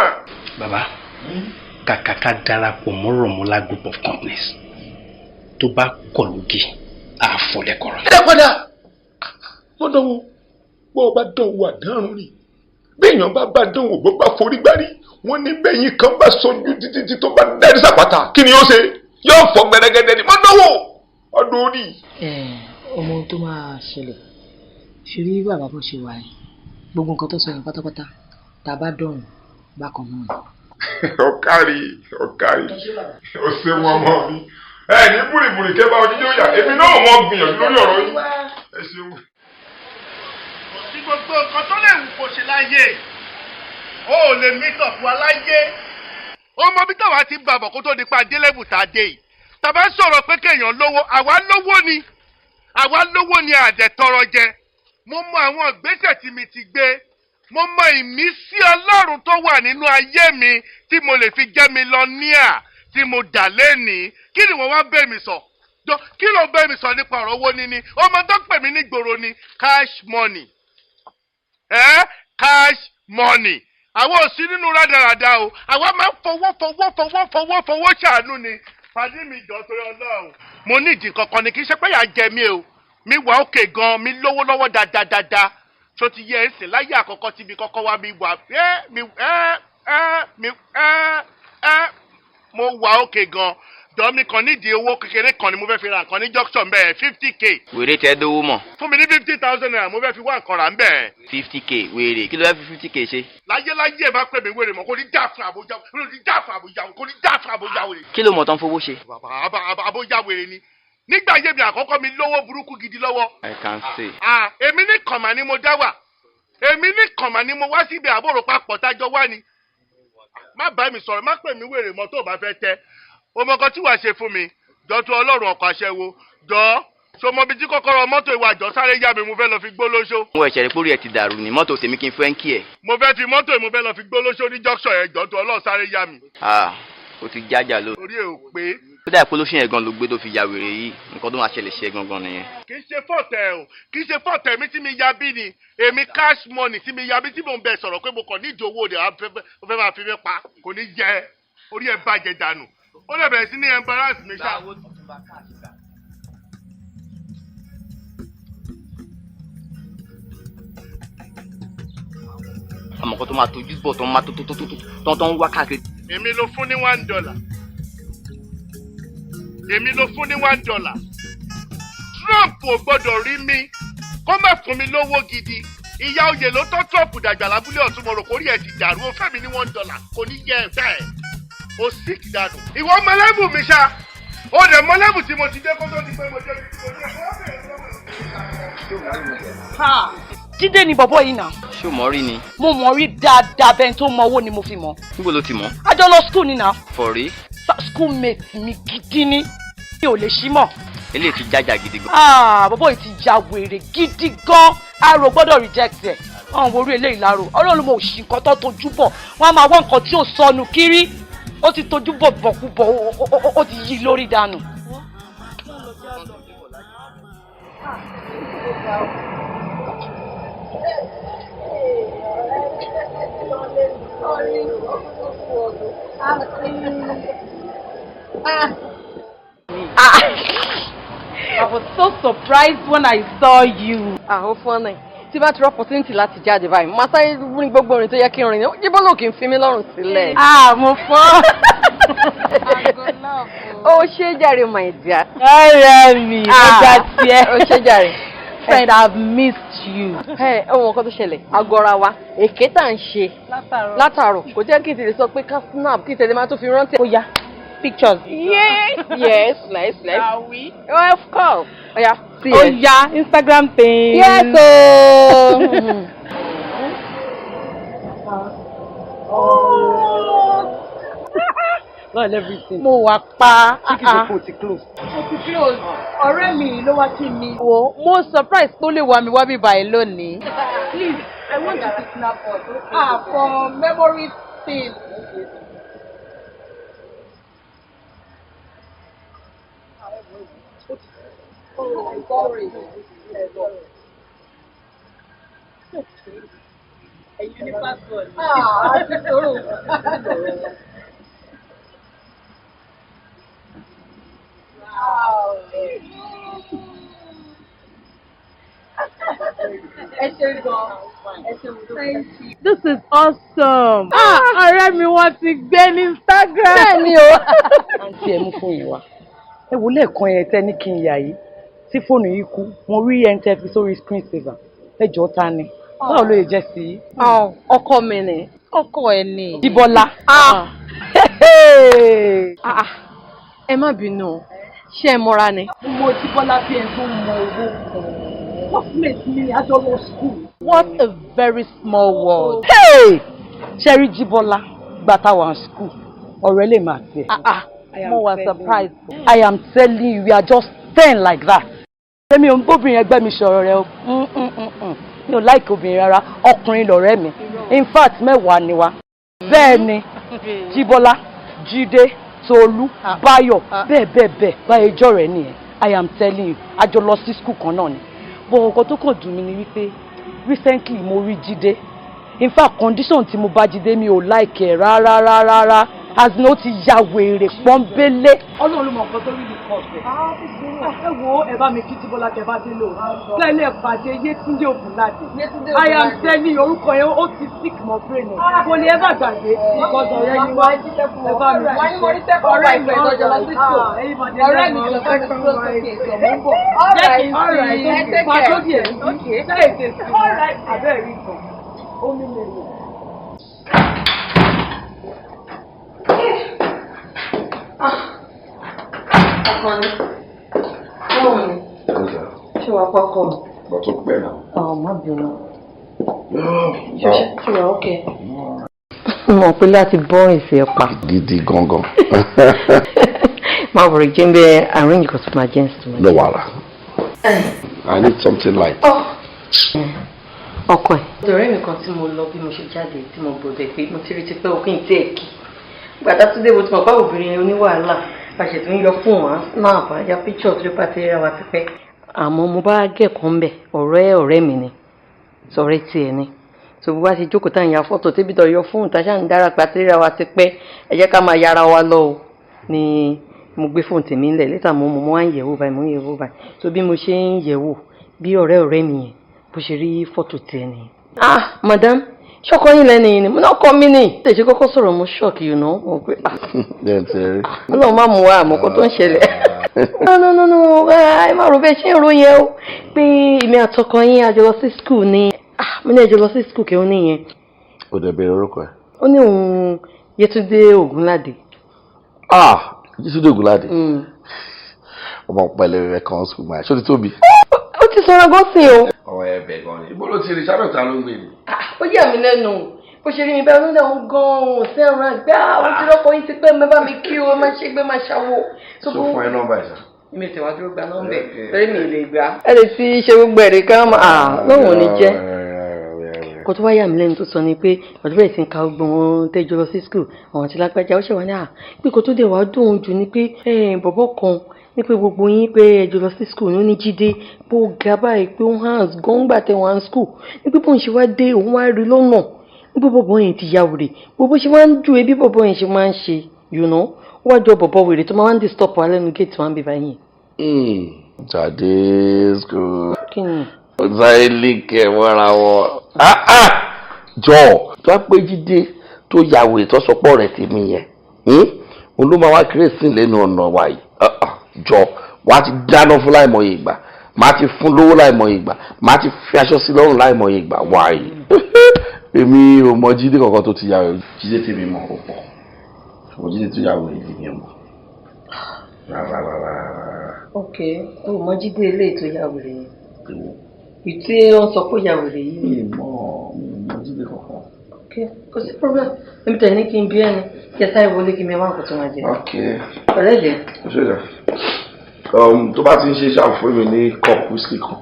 S10: Bàbá, kàkà ká darapọ̀ mọ́ Rọ̀mọ́lá Group of Companies, tó bá kọ̀ lógì, àfọlẹ́kọ̀rọ̀.
S15: Ẹ padà wọ́n dánwò. Bọ́ ọ bá dánwò, àdánrùn ni. Béèyàn bá bá dánwò, bó bá forí gbárí, wọ́n ní bẹ́yìn kan bá sojú títí tí tó bá dárí sàpàtà, kí ni yóò ṣe? Yóò fọ́ gbẹdẹgẹdẹ ni. Mọ́ dánwò ọdún orí.
S11: Ẹ ọmọ tó máa ṣẹlẹ̀ ṣe rí, bàbá, bó ṣe wà yẹn, gbogbo nǹkan tó sọ yẹn pátápátá, tá a bá dọ̀rùn bákan náà ni.
S15: Ọ̀kárì, ọ̀kárì, ó ṣe wọn mọ́ mi. Ẹ ní búrìbùrì kẹ́ bá oníjó yà, èmi náà mọ̀ gbìyànjú lórí ọ̀rọ̀ yìí. Ẹ ṣeun.
S3: Sí gbogbo nǹkan tó lè wù kó ṣe láyé, ó ò lè mí tọ̀pù aláyé. Ó mọ bí táwa ti ń bàbọ̀ kó tó di pa délẹ́bù tá a dé yìí. Tàbá ń sọ̀rọ̀ pé kéèyàn lówó, àwa lówó ni, àwa lówó ni, àdẹ̀ tọrọ jẹ. Mo mọ àwọn ìgbésẹ̀ tí mi ti gbé, mo mọ ìmísí Ọlọ́run tó wà nínú ayé mi tí mo lè fi jẹ́ millionaire tí mo dà lẹ́nìí. Kí ni wọ́n wá bẹ́ mi sọ jọ? Kí ló bẹ́ mi sọ nípa ọ̀rọ̀ owó níní? Ọmọ tó pè mí ní gbòòrò ni cash money, ẹ cash money. Àwọn ò sí nínú rádaràda o. Àwa máa ń fowó fowó fowó fowó fowó ṣàánú ni. Pàdé mi, jọ, torí Ọlọ́run, mo ní ìdí kankan ni. Kì í ṣe pé yà á jẹ mí o, mi wà òkè gan, mi lówó lọ́wọ́ dáadáa. Tó ti yẹ ẹsẹ̀ láyé àkọ́kọ́ tí mi kọ́kọ́ wá, mi wà ẹ́ mi ẹ́ ẹ́ mi ẹ́ ẹ́ mo wà òkè gan. Jọ, mi kàn nídìí owó kékeré kan ni. Mo fẹ́ fi ra nǹkan ní junction bẹ́ẹ̀, 50K.
S16: Wèrè tẹ dówó mọ̀.
S3: Fún mi ní ₦50,000, mo fẹ́ fi wá nǹkan rà ń bẹ́ẹ̀.
S16: 50K, wèrè, kí ló fẹ́ fi 50K ṣe?
S3: Láyé láyé, ẹ bá pè mí wèrè mọ́, kò ní dá fún àbójá, kò ní dá fún àbójá, kò ní dá fún àbójá wèrè.
S16: Kí ló mọ̀ tán fowó ṣe?
S3: Àbójá wèrè ni. Nígbà yé mi àkọ́kọ́, mi lówó burúkú gidi lọ́wọ́.
S16: I can see.
S3: Ah, èmi ní kànmá ni mo dá wà, èmi ní kànmá ni mo wá síbi àbúrò papọ̀ tájọ wá ni. Má bá mi sọ̀rọ̀, má pè mí wèrè mọ́ tó o bá fẹ́ tẹ́ o mọ nǹkan tí wàá ṣe fún mi. Jọ, tó Ọlọ́run ọkọ̀ aṣẹ́wó, jọ, so mọ ibi tí kọ́kọ́rọ́ mọ́tò ìwà? Jọ, sáré yá mi, mo fẹ́ lọ fi gbó lóṣó.
S16: Mo ẹ̀ṣẹ̀ rí pórí ẹ̀ ti dàrú ni. Mọ́tò tèmi kí n fẹ́ ń kí ẹ̀?
S3: Mo fẹ́ fi mọ́tò, mo fẹ́ lọ fi gbó lóṣó ní junction yẹn. Jọ, tó Ọlọ́run, sáré yá mi.
S16: Ah, o ti jájà ló.
S3: Orí ẹ̀ ò pé.
S16: Ó dà pé olóṣù yẹn gan ló gbé tó fi ya wèrè yìí. Nǹkan tó máa ṣẹlẹ̀ ṣe gangan nìyẹn.
S3: Kì í ṣe fọ̀tẹ̀ o, kì í ṣe fọ̀tẹ̀ mi tí mi ya bí ni. Èmi cash money tí mi ya bí tí mò ń bẹ sọ̀rọ̀ pé mo kàn nídìí owó rẹ̀, ó fẹ́ máa fi mí pa. Kò ní jẹ orí ẹ̀ bàjẹ́ dànù, ó lè bẹ̀rẹ̀ sí ní embarrass mi ṣá.
S16: Àmọ́ kan tó máa tójú bọ̀, tó máa tó tó tó tó tó tó ń wá káàkiri.
S3: Èmi ló fún ní $1, èmi ló fún ní $1. Trump ò gbọ́dọ̀ rí mi kó má fún mi lówó gidi. Ìyá oyè ló tọ́ Trump dàgbà lábúlé ọ̀tún. Mo rò kórìí ẹ̀ ti dàrú. Ó fẹ́ mi ní $1, kò ní yẹ ẹ bẹ́ẹ̀. Ó sick dànù. Ìwọ mọ̀lẹ́bù mi ṣá, ó dẹ̀ mọ̀lẹ́bù tí mo ti dé kó tó di pé mo dé ibi tí mo dé.
S9: Ha! Jídé ni bọ̀bọ̀ yìí náà.
S16: Ṣé o mọ̀ rí ni?
S9: Mo mọ̀ rí dáadáa, bẹ́ẹ̀ tó mọ owó ni mo fi mọ̀.
S16: Níbo ló ti mọ̀?
S9: A jọ lọ school ni náà.
S16: For real?
S9: Schoolmate mi gidi ni. Mi ò lè ṣí mọ̀.
S16: Eléyìí ti jájà gidi gan.
S9: Ah, bọ̀bọ̀ yìí ti ya wèrè gidi gan. Arò gbọ́dọ̀ reject ẹ̀. Àwọn orí eléyìí lárò. Ọlọ́run mo ṣì nǹkan tó tojú bọ̀. Wọ́n á máa wá nǹkan tí ò sọnù kiri. Ó ti tojú bọ̀ bọ̀kúbọ̀, ó ti yí lórí dànù.
S5: I was so surprised when I saw you.
S6: Ah, ó fún ọ́nà tí bá ti rí opportunity láti jáde báyìí, màá sáré rin gbogbo orin tó yẹ kí n rìn. Jíbọ́ ló kì í fi mí lọ́rùn sílẹ̀.
S5: Ah, mo fọ́.
S6: Ó ṣe jàre, my dear.
S5: Ọ̀rẹ́ mi, ọjà tiẹ̀.
S6: Ó ṣe jàre.
S9: Friend, I've missed you.
S5: Ẹ ẹ wọ nǹkan tó ṣẹlẹ̀, agọ́ra wa, èké tá à ń ṣe látàárọ̀ kò jẹ́ kí n tètè sọ pé ká snap kí n tètè máa tún fi rántí.
S9: Ó yá, pictures.
S5: Yes, nice, nice.
S9: Are we?
S5: Oh, of course. Ó yá.
S9: Ó yá, Instagram thing.
S5: Yes ooo.
S11: Not everything.
S9: Mo wà pa.
S11: Ṣé kìí ṣe kó o ti close?
S9: Mo ti close. Ọ̀rẹ́ mi ló wá kí mi. Wo, mo surprise pé ó lè wá mi wá bí báyìí lónìí. Please, I want you to snap us. Ah, for memory thing. Oh, sorry.
S11: Ẹ̀yin ní passport.
S9: Ah, àti sọ̀rọ̀.
S5: Ẹ ṣe gan. Ẹ ṣe mo dúpẹ́.
S9: This is awesome. Ah, ọ̀rẹ́ mi wọ́n ti gbé ní Instagram.
S11: Bẹ́ẹ̀ni o. Àǹtí, ẹ mú fóònù yìí wá. Ẹ wò lẹ́ẹ̀kan yẹn tẹ́ ní kí n yà yìí tí fóònù yìí kú, mo rí ẹni tẹ́ fi sórí screen saver. Ẹ jọ̀ọ́, ta ni? Báwo ló lè jẹ́ sí i?
S5: Ọkọ mi ni.
S9: Ọkọ ẹ ni.
S11: Jíbọ́lá.
S5: Ah, ah, ẹ má bínú o, ṣé ẹ mọ́ra ni?
S11: Mo mọ Jíbọ́lá bí ẹni tó mọ owó. Classmate mi ni, a jọ lọ school.
S9: What a very small world.
S11: Hey! Ṣé rí Jíbọ́lá gbà táwa school, ọ̀rẹ́ lè máa tiẹ̀.
S9: Ah ah, mo wà surprised.
S11: I am telling you, we are just 10 like that. Èmi ò ń bóbìnrin ẹgbẹ́ mi sọ̀rọ̀ rẹ o. Mi ò like obìnrin rárá, ọkùnrin lọ̀rẹ́ mi. In fact, 10 ni wa. Bẹ́ẹ̀ ni, Jíbọ́lá, Jídé, Tolú, Báyọ̀, bẹ́ẹ̀ bẹ́ẹ̀ bẹ́ẹ̀, báyìí jọ́ rẹ̀ nìyẹn. I am telling you, a jọ lọ sí school kan náà ni. But nǹkan tó kàn dùn mí ni wípé recently mo rí Jídé. In fact, condition tí mo bá Jídé, mi ò like ẹ̀ rárá rárá rárá. As in, ó ti ya wèrè pọ́nbélé. Ọlọ́run ló mọ nǹkan tó rí ní kọ̀ọ̀fẹ́. Ẹ wo, ẹ bá mi kí Jíbọ́lá tẹ bá délé o. Tẹ́lẹ̀ pàdé Yétúndé Ògúnládé. I am telling you, orúkọ yẹn ó ti sick mọ́ brain ẹ̀. Kò lè ever gbàgbé because ọ̀rẹ́ ni wá. Ẹ bá mi kí.
S5: Ọ̀rẹ́ mi ìtọ́jọ́ lọ sí school. Ọ̀rẹ́ mi jọ fẹ́ sí okay, so mo ń bọ̀.
S11: Jẹ́ kí n sí pàtó díẹ̀. Ṣé èdè sí? Abẹ́rẹ́ rí kan. Omi lè lò.
S6: Ọkọ mi. Báwo ni? Ṣé wàá kọ́kọ́ mi?
S15: Bọ́ tó pẹ́ náà.
S6: Ọ̀, má bínú. Ṣé wàá ókè? Mo mọ̀ pé láti bọ́ ìsì ẹ̀ pa.
S7: Gidi gangan.
S6: Má wọ̀rọ̀, jẹ́ ń bẹ arrange nǹkan tó máa jẹ́ ń sùn.
S7: No wahala. I need something light.
S6: Ọkọ ẹ̀. Ọ̀rẹ́ mi kan tí mo lọ, bí mo ṣe jáde tí mo gbọ́dọ̀ pé mo ti rí ti pẹ́ òkè tí ẹ̀ kí. Gbàtà tó dé, mo ti mọ̀ pé obìnrin oníwàhálà a ṣe tún yọ fún wa snap, àjà picture tó bá ti ríra wa ti pẹ́. Àmọ́ mo bá gẹ̀kọ́ ń bẹ̀, ọ̀rẹ́ ọ̀rẹ́ mi ni, sọ̀rẹ́ tiẹ̀ ni. So bó bá ṣe jókòó tá à ń ya fọ́tò tíbi tó yọ fóònù tá a ṣáà ń dára pé àti ríra wa ti pẹ́, ẹ jẹ́ ká máa yára wa lọ o, ni mo gbé fóònù tèmi ńlẹ̀ létà, mo wá ń yẹ̀wò báyìí, mo ń yẹ̀wò báyìí. So bí mo ṣe ń yẹ̀wò, bí ọ̀rẹ́ ọ̀rẹ́ mi yẹn bó ṣe rí fọ́tò tiẹ̀ nìyẹn. Ah, madam, ṣọkọ yín lẹ́nu yìí ni? Mo náà kọ́ mi ní. Tẹ̀sí kọ́kọ́ sọ̀rọ̀, mo shock, mo pé ah,
S7: Bẹ́ẹ̀ ti rí.
S6: Ọlọ́run má mú wa àmọ́ kó tó ń ṣẹlẹ̀. No, no, no, no, ẹ má rò bẹ́ẹ̀ ṣé ń ro yẹn o, pé èmi àtọkọ yín a jọ lọ sí school ni. Ah, mo ní ẹ jọ lọ sí school kẹ́, ó níyẹn.
S7: Ó dẹ̀ béèrè orúkọ ẹ̀.
S6: Ó ní òun Yétúndé Ògúnládé.
S7: Ah, Yétúndé Ògúnládé. Ọmọ pẹ̀lẹ́ rẹ̀ kan school máa ṣó ti tóbi.
S6: Ó ti sọ̀rọ̀ gan sí o.
S7: Ọmọ ẹ bẹ̀ gan ni. Ibo ló ti rí sábẹ̀ ta ló ń gbé ni?
S6: Ó yà mí lẹ́nu bó ṣe rí mi bẹ́ẹ̀ ló ń gan òun sẹ́ràn àgbà àwọn tí lọ́kọ̀ yín ti pẹ́ mẹ́ bá mi kí o máa ṣe gbé máa ṣàwò.
S7: Sọ fún ẹ nọ́mbà ẹ̀ sá.
S6: Mi ò tẹ̀wá dúró gba nọ́mbà ẹ̀ torí mi ò lè gbà. Ẹ lè ti ṣe gbogbo ẹ̀rí kan máa lóun ò ní jẹ́. Kó tó wá yà mí lẹ́nu tó sọ ni pé ọdún bẹ̀rẹ̀ sí ń ka gbogbo wọn tẹ́jọ́ lọ sí school, àwọn àti lágbájá, ó ṣèwà ní à pé kó tó dé wàá dùn jù ni pé bọ̀bọ̀ kan ní pé gbogbo yín pé ẹ jọ lọ sí school ní ó ní Jídé pé ó ga báyìí, pé ó hands gọ́ngbà tẹ wọn school, ní pé bóun ṣe wá dé, òun wá rí lọ́nà ní pé bọ̀bọ̀ yẹn ti ya wèrè, gbogbo ṣe máa ń ju ebi bọ̀bọ̀ yẹn ṣe máa ń ṣe, ó wá jọ bọ̀bọ̀ wèrè tó máa ń disturb wa lẹ́nu gate wọn bí báyìí.
S7: Jáde school.
S6: Kí ni?
S7: Sáré link ẹ̀ mọ́ra wọn. Jọ tó bá pé Jídé tó ya wèrè tó sọpọ̀ rẹ̀ tèmi yẹn, òun ló máa wá kérésì lẹ́nu ọ̀nà wa yìí. Jọ wàá ti dáná fún láìmọye ìgbà. Màá ti fún lówó láìmọye ìgbà, màá ti fi aṣọ sí lọ́rùn láìmọye ìgbà. Wáyé, èmi ò mọ Jídé kankan tó ti yà wèrè. Jídé tèmi mọ̀ ó pọ̀, ṣùgbọ́n Jídé tó yà wèrè lèmi ò mọ̀ rárá rárá rárá.
S11: Ok, o mọ Jídé eléyìí tó yà wèrè yẹn, ìtí wọn sọ pé yà wèrè yìí.
S7: Mi ì mọ Jídé kankan.
S11: Ok, kò sí problem. Èmi tẹ̀ ní kí n bí ẹni kí ẹ sáré wọlé kí mi wá nǹkan tó máa jẹ.
S7: Ok.
S11: Ọ̀rẹ́ jẹ.
S7: Ṣé ìjà tó bá ti ń ṣe ṣàfùfún mi ní cup whisky kan.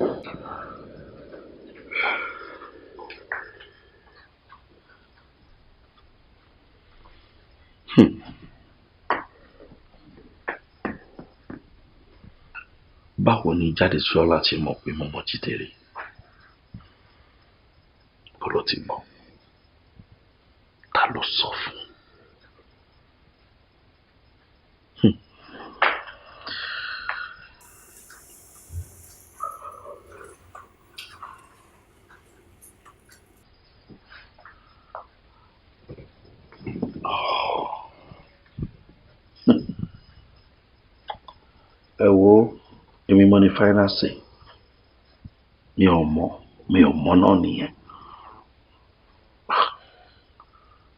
S7: Báwo ni Jádesọ́lá ti mọ̀ pé mo mọ Jídé rí? Bó ló ti mọ̀? Ta ló sọ fún? Ẹ wo, èmi mo ní final say. Mi ò mọ̀, mi ò mọ̀ náà nìyẹn.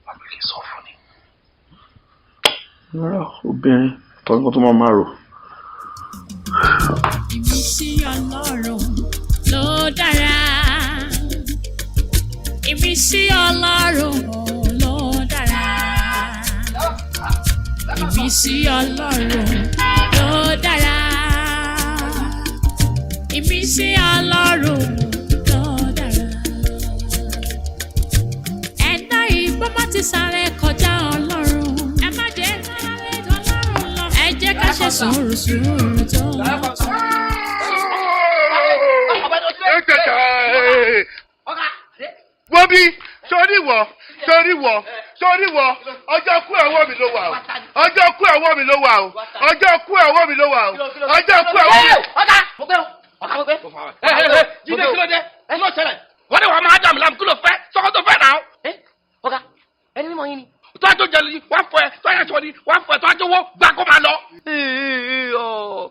S7: Àbí kí n sọ fún ni? Rárá, obìnrin tọ́jú tó máa máa rò.
S2: Ìmísí Ọlọ́run ló dára. Ìmísí Ọlọ́run ló dára. Ìmísí Ọlọ́run ló dára. Ìmísí Ọlọ́run ló dára. Ẹ̀dá ìbọn má ti sáré kọjá Ọlọ́run. Ẹ má jẹ́ sáré Ọlọ́run lọ. Ẹ jẹ́ ká ṣe sùúrù, sùúrù tó lọ́jọ́.
S3: Wọ́n bí sórí wọ̀, sórí wọ̀, sórí wọ̀. Ọjọ́ kú ẹ̀wọ́ mi ló wà o. Ọjọ́ kú ẹ̀wọ́ mi ló wà o. Ọjọ́ kú ẹ̀wọ́ mi ló wà o. Ọjọ́ kú ẹ̀wọ́ mi.
S4: Ọ̀gá, mo gbé o, ọ̀gá, mo gbé.
S15: Jídé, kí ló dé? Kí ló ṣẹlẹ̀? Wọ́n ní wàá máa dàmú láàmú. Kí ló fẹ́? Sọ́kọ́ tó fẹ́ náà.
S4: Ọ̀gá, ẹni mímọ yín ni.
S15: Tó a tó jẹ ni wàá fọ ẹ, tó a yẹ sọ ni wàá fọ ẹ, tó a tó wọ gbà kó máa lọ.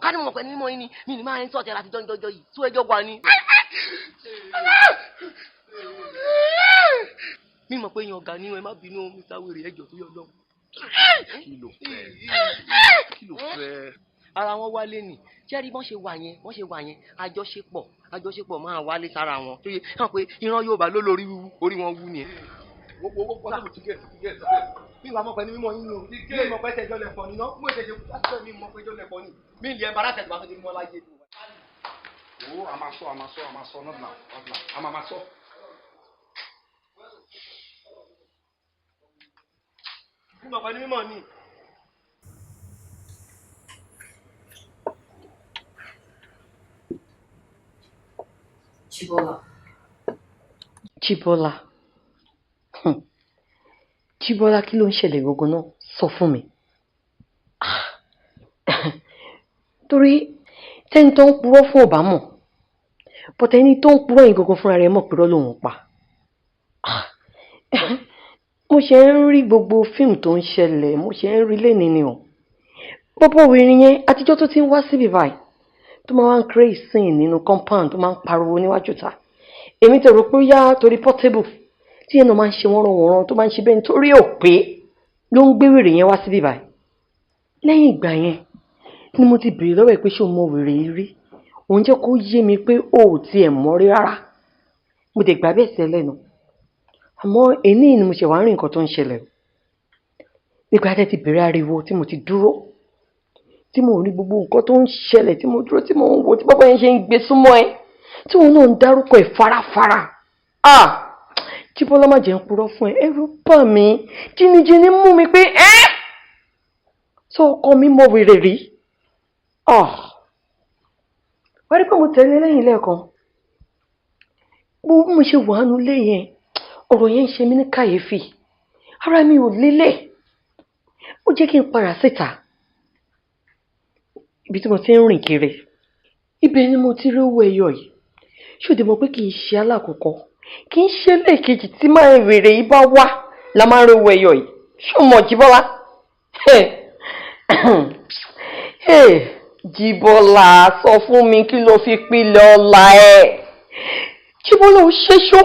S4: Ká ní mo mọ̀ pé ẹni mímọ yín ni, mi ní máa ń sọ̀tẹ̀ láti jọ́njọ́jọ́ yìí tó ẹjọ́ wà ní. Mi mọ̀ pé yan ọ̀gá ni, ẹ má bínú, Mr. Wèrè, ẹjọ́ tó yọ lọ́wọ́.
S15: Kí ló fẹ́? Kí ló fẹ́?
S4: Ara wọn wálé nì ṣẹ́rí, bọ́n ṣe wà yẹn, bọ́n ṣe wà yẹn, àjọṣepọ̀ máa wálé sára wọn tó yẹ hàn pé ìran Yorùbá ló lórí wíwú, orí wọn wú ni.
S16: Mi wà mọ̀ pé ní mímọ̀ yín ni o. Mi mọ̀ pé tẹ̀jọ́ lẹ̀ pọ̀ níná mo tẹ̀jọ́ láti mi mọ̀ pé jọ́ lẹ̀ pọ̀ ní mi lè ẹ̀ bára tẹ̀jọ́ àti mímọ́ láyé.
S15: Wo, a máa sọ, a máa sọ, a máa sọ. Not now, not now, a máa máa sọ.
S16: Mi mọ̀ pé ní mímọ̀ ni.
S6: Chibola. Chibola. Chibola, kí ló ń ṣẹlẹ̀ gangan náà? Sọ fún mi. Torí tẹ́ni tó ń purọ́ fún ọ̀bá mọ̀, but ẹni tó ń purọ́ yìí gangan fúnra rẹ̀ mọ̀ purọ́ lòun pa. Mo ṣe ń rí gbogbo fíìmù tó ń ṣẹlẹ̀, mo ṣe ń rí lẹ́ni ni o. Bọ́bọ́ wèrè yẹn, àtijọ́ tó ti ń wá síbí báyìí, tó máa ń create scene nínú compound, tó máa ń pariwo níwájú ta. Èmi tẹ̀ rò pé ó yá torí Portable tí yẹn náà máa ń ṣe wọ́nranwọ̀nran, tó máa ń ṣe bẹ́ẹ̀ nítorí ò pé ló ń gbé wèrè yẹn wá síbí báyìí. Lẹ́yìn ìgbà yẹn ni mo ti béèrè lọ́wọ́ ẹ̀ pé ṣé o mọ wèrè yìí rí. Òun jẹ́ kó yé mi pé o ò tiẹ̀ mọ̀ rí rárá. Mo dẹ̀ gbà bẹ́ẹ̀ sí ẹ lẹ́nu. Àmọ́ èní ni mo ṣe wá ń rí nǹkan tó ń ṣẹlẹ̀ o. Nígbà tẹ́ ti bẹ̀rẹ̀ ariwo tí mo ti dúró, tí mo rí gbogbo nǹkan tó ń ṣẹlẹ̀, tí mo dúró, tí mo ń wo tí bàbá yẹn ṣe ń gbé súnmọ́ ẹ, tí òun náà ń dárúkọ ẹ̀ farafara. Ah! Jíbọ́lá, má jẹ́ ń purọ́ fún ẹ, ẹ̀rù bà mí, jìnnìjìnnì mú mi pé ẹ́ tó ọkọ mi mọ wèrè rí. Ah! Wọ́n rí pé mo tẹ̀lé lẹ́yìn lẹ́ẹ̀kan. Bó mo ṣe wà nínú ilé yẹn, ọ̀rọ̀ yẹn ń ṣe mí ní kàyéfì. Ara mi ò lélẹ̀. Ó jẹ́ kí n padà síta. Ibi tí mo ti ń rìn kiri. Ibẹ̀ ni mo ti rí owó ẹyọ yìí. Ṣé o dẹ̀ mọ̀ pé kì í ṣe alákọ̀ọ́kọ́? Kì í ṣe lẹ́ẹ̀kejì tí máa ń wèrè yìí bá wá la máa ń rí owó ẹyọ yìí. Ṣé o mọ̀, Jíbọ́lá?
S5: Jíbọ́lá, sọ fún mi, kí ló fi pilẹ̀ ọ̀la ẹ̀? Jíbọ́lá, ò ṣeṣó,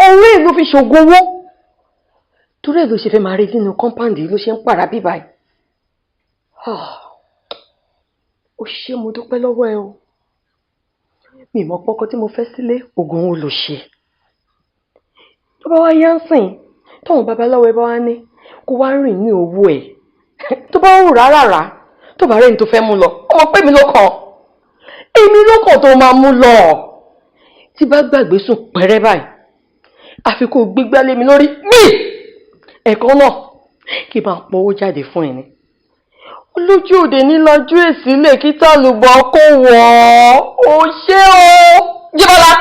S5: ọ̀rẹ́ ẹ̀ ló fi ṣògùn owó, torí ẹ̀ ló ṣe fẹ́ máa rí nínú compound yìí, ló ṣe ń pàrà bíbá ẹ̀. Ó ṣé, mo dúpẹ́ lọ́wọ́ ẹ o. Mi mọ̀ pọ́kọ tí mo fẹ́ sílé, oògùn wo ló ṣe. Tó bá wá yá ń sìn, tóun babaláwo ẹ bá wá ní kó wá rìn ní owó ẹ, tó bá rò rárá rà, tó bá rẹ́ni tó fẹ́ mú lọ, ọmọ pé mi ló kàn, èmi ló kàn tó máa mú lọ. Tí bá gbàgbé sùn pẹ́rẹ́ báyìí, àfi kó gbígbá lé mi lórí mí ẹ̀kan náà, kí n máa pọ̀ owó jáde fún ẹ ní olójú òde nílájú èsì lè kí tàlùbọ̀ kó wọ̀ ọ́. Ó ṣé o, Jíbọ́lá,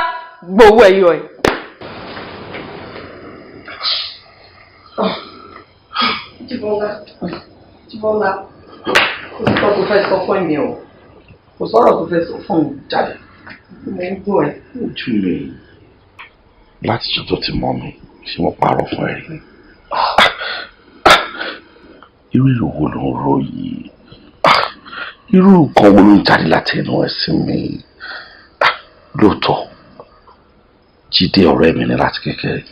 S5: gbowó ẹ̀yọ ẹ̀. Jíbọ́lá, Jíbọ́lá, kò sọ̀rọ̀ tó fẹ́ sọ fún mi o, kò sọ̀rọ̀ tó fẹ́ sọ fún mi.
S7: Jáde.
S5: Mo ń gbọ́ ẹ.
S7: Ojú mi, láti ṣe tó ti mọ̀ mi, ṣé mo parọ́ fún ẹ rí? Irú èrò wo ló ń ro yìí? Irú nǹkan wo ló ń jáde láti ẹnu ẹ sí mi? Lóòótọ́, Jídé ọ̀rẹ́ mi ní láti kékeré,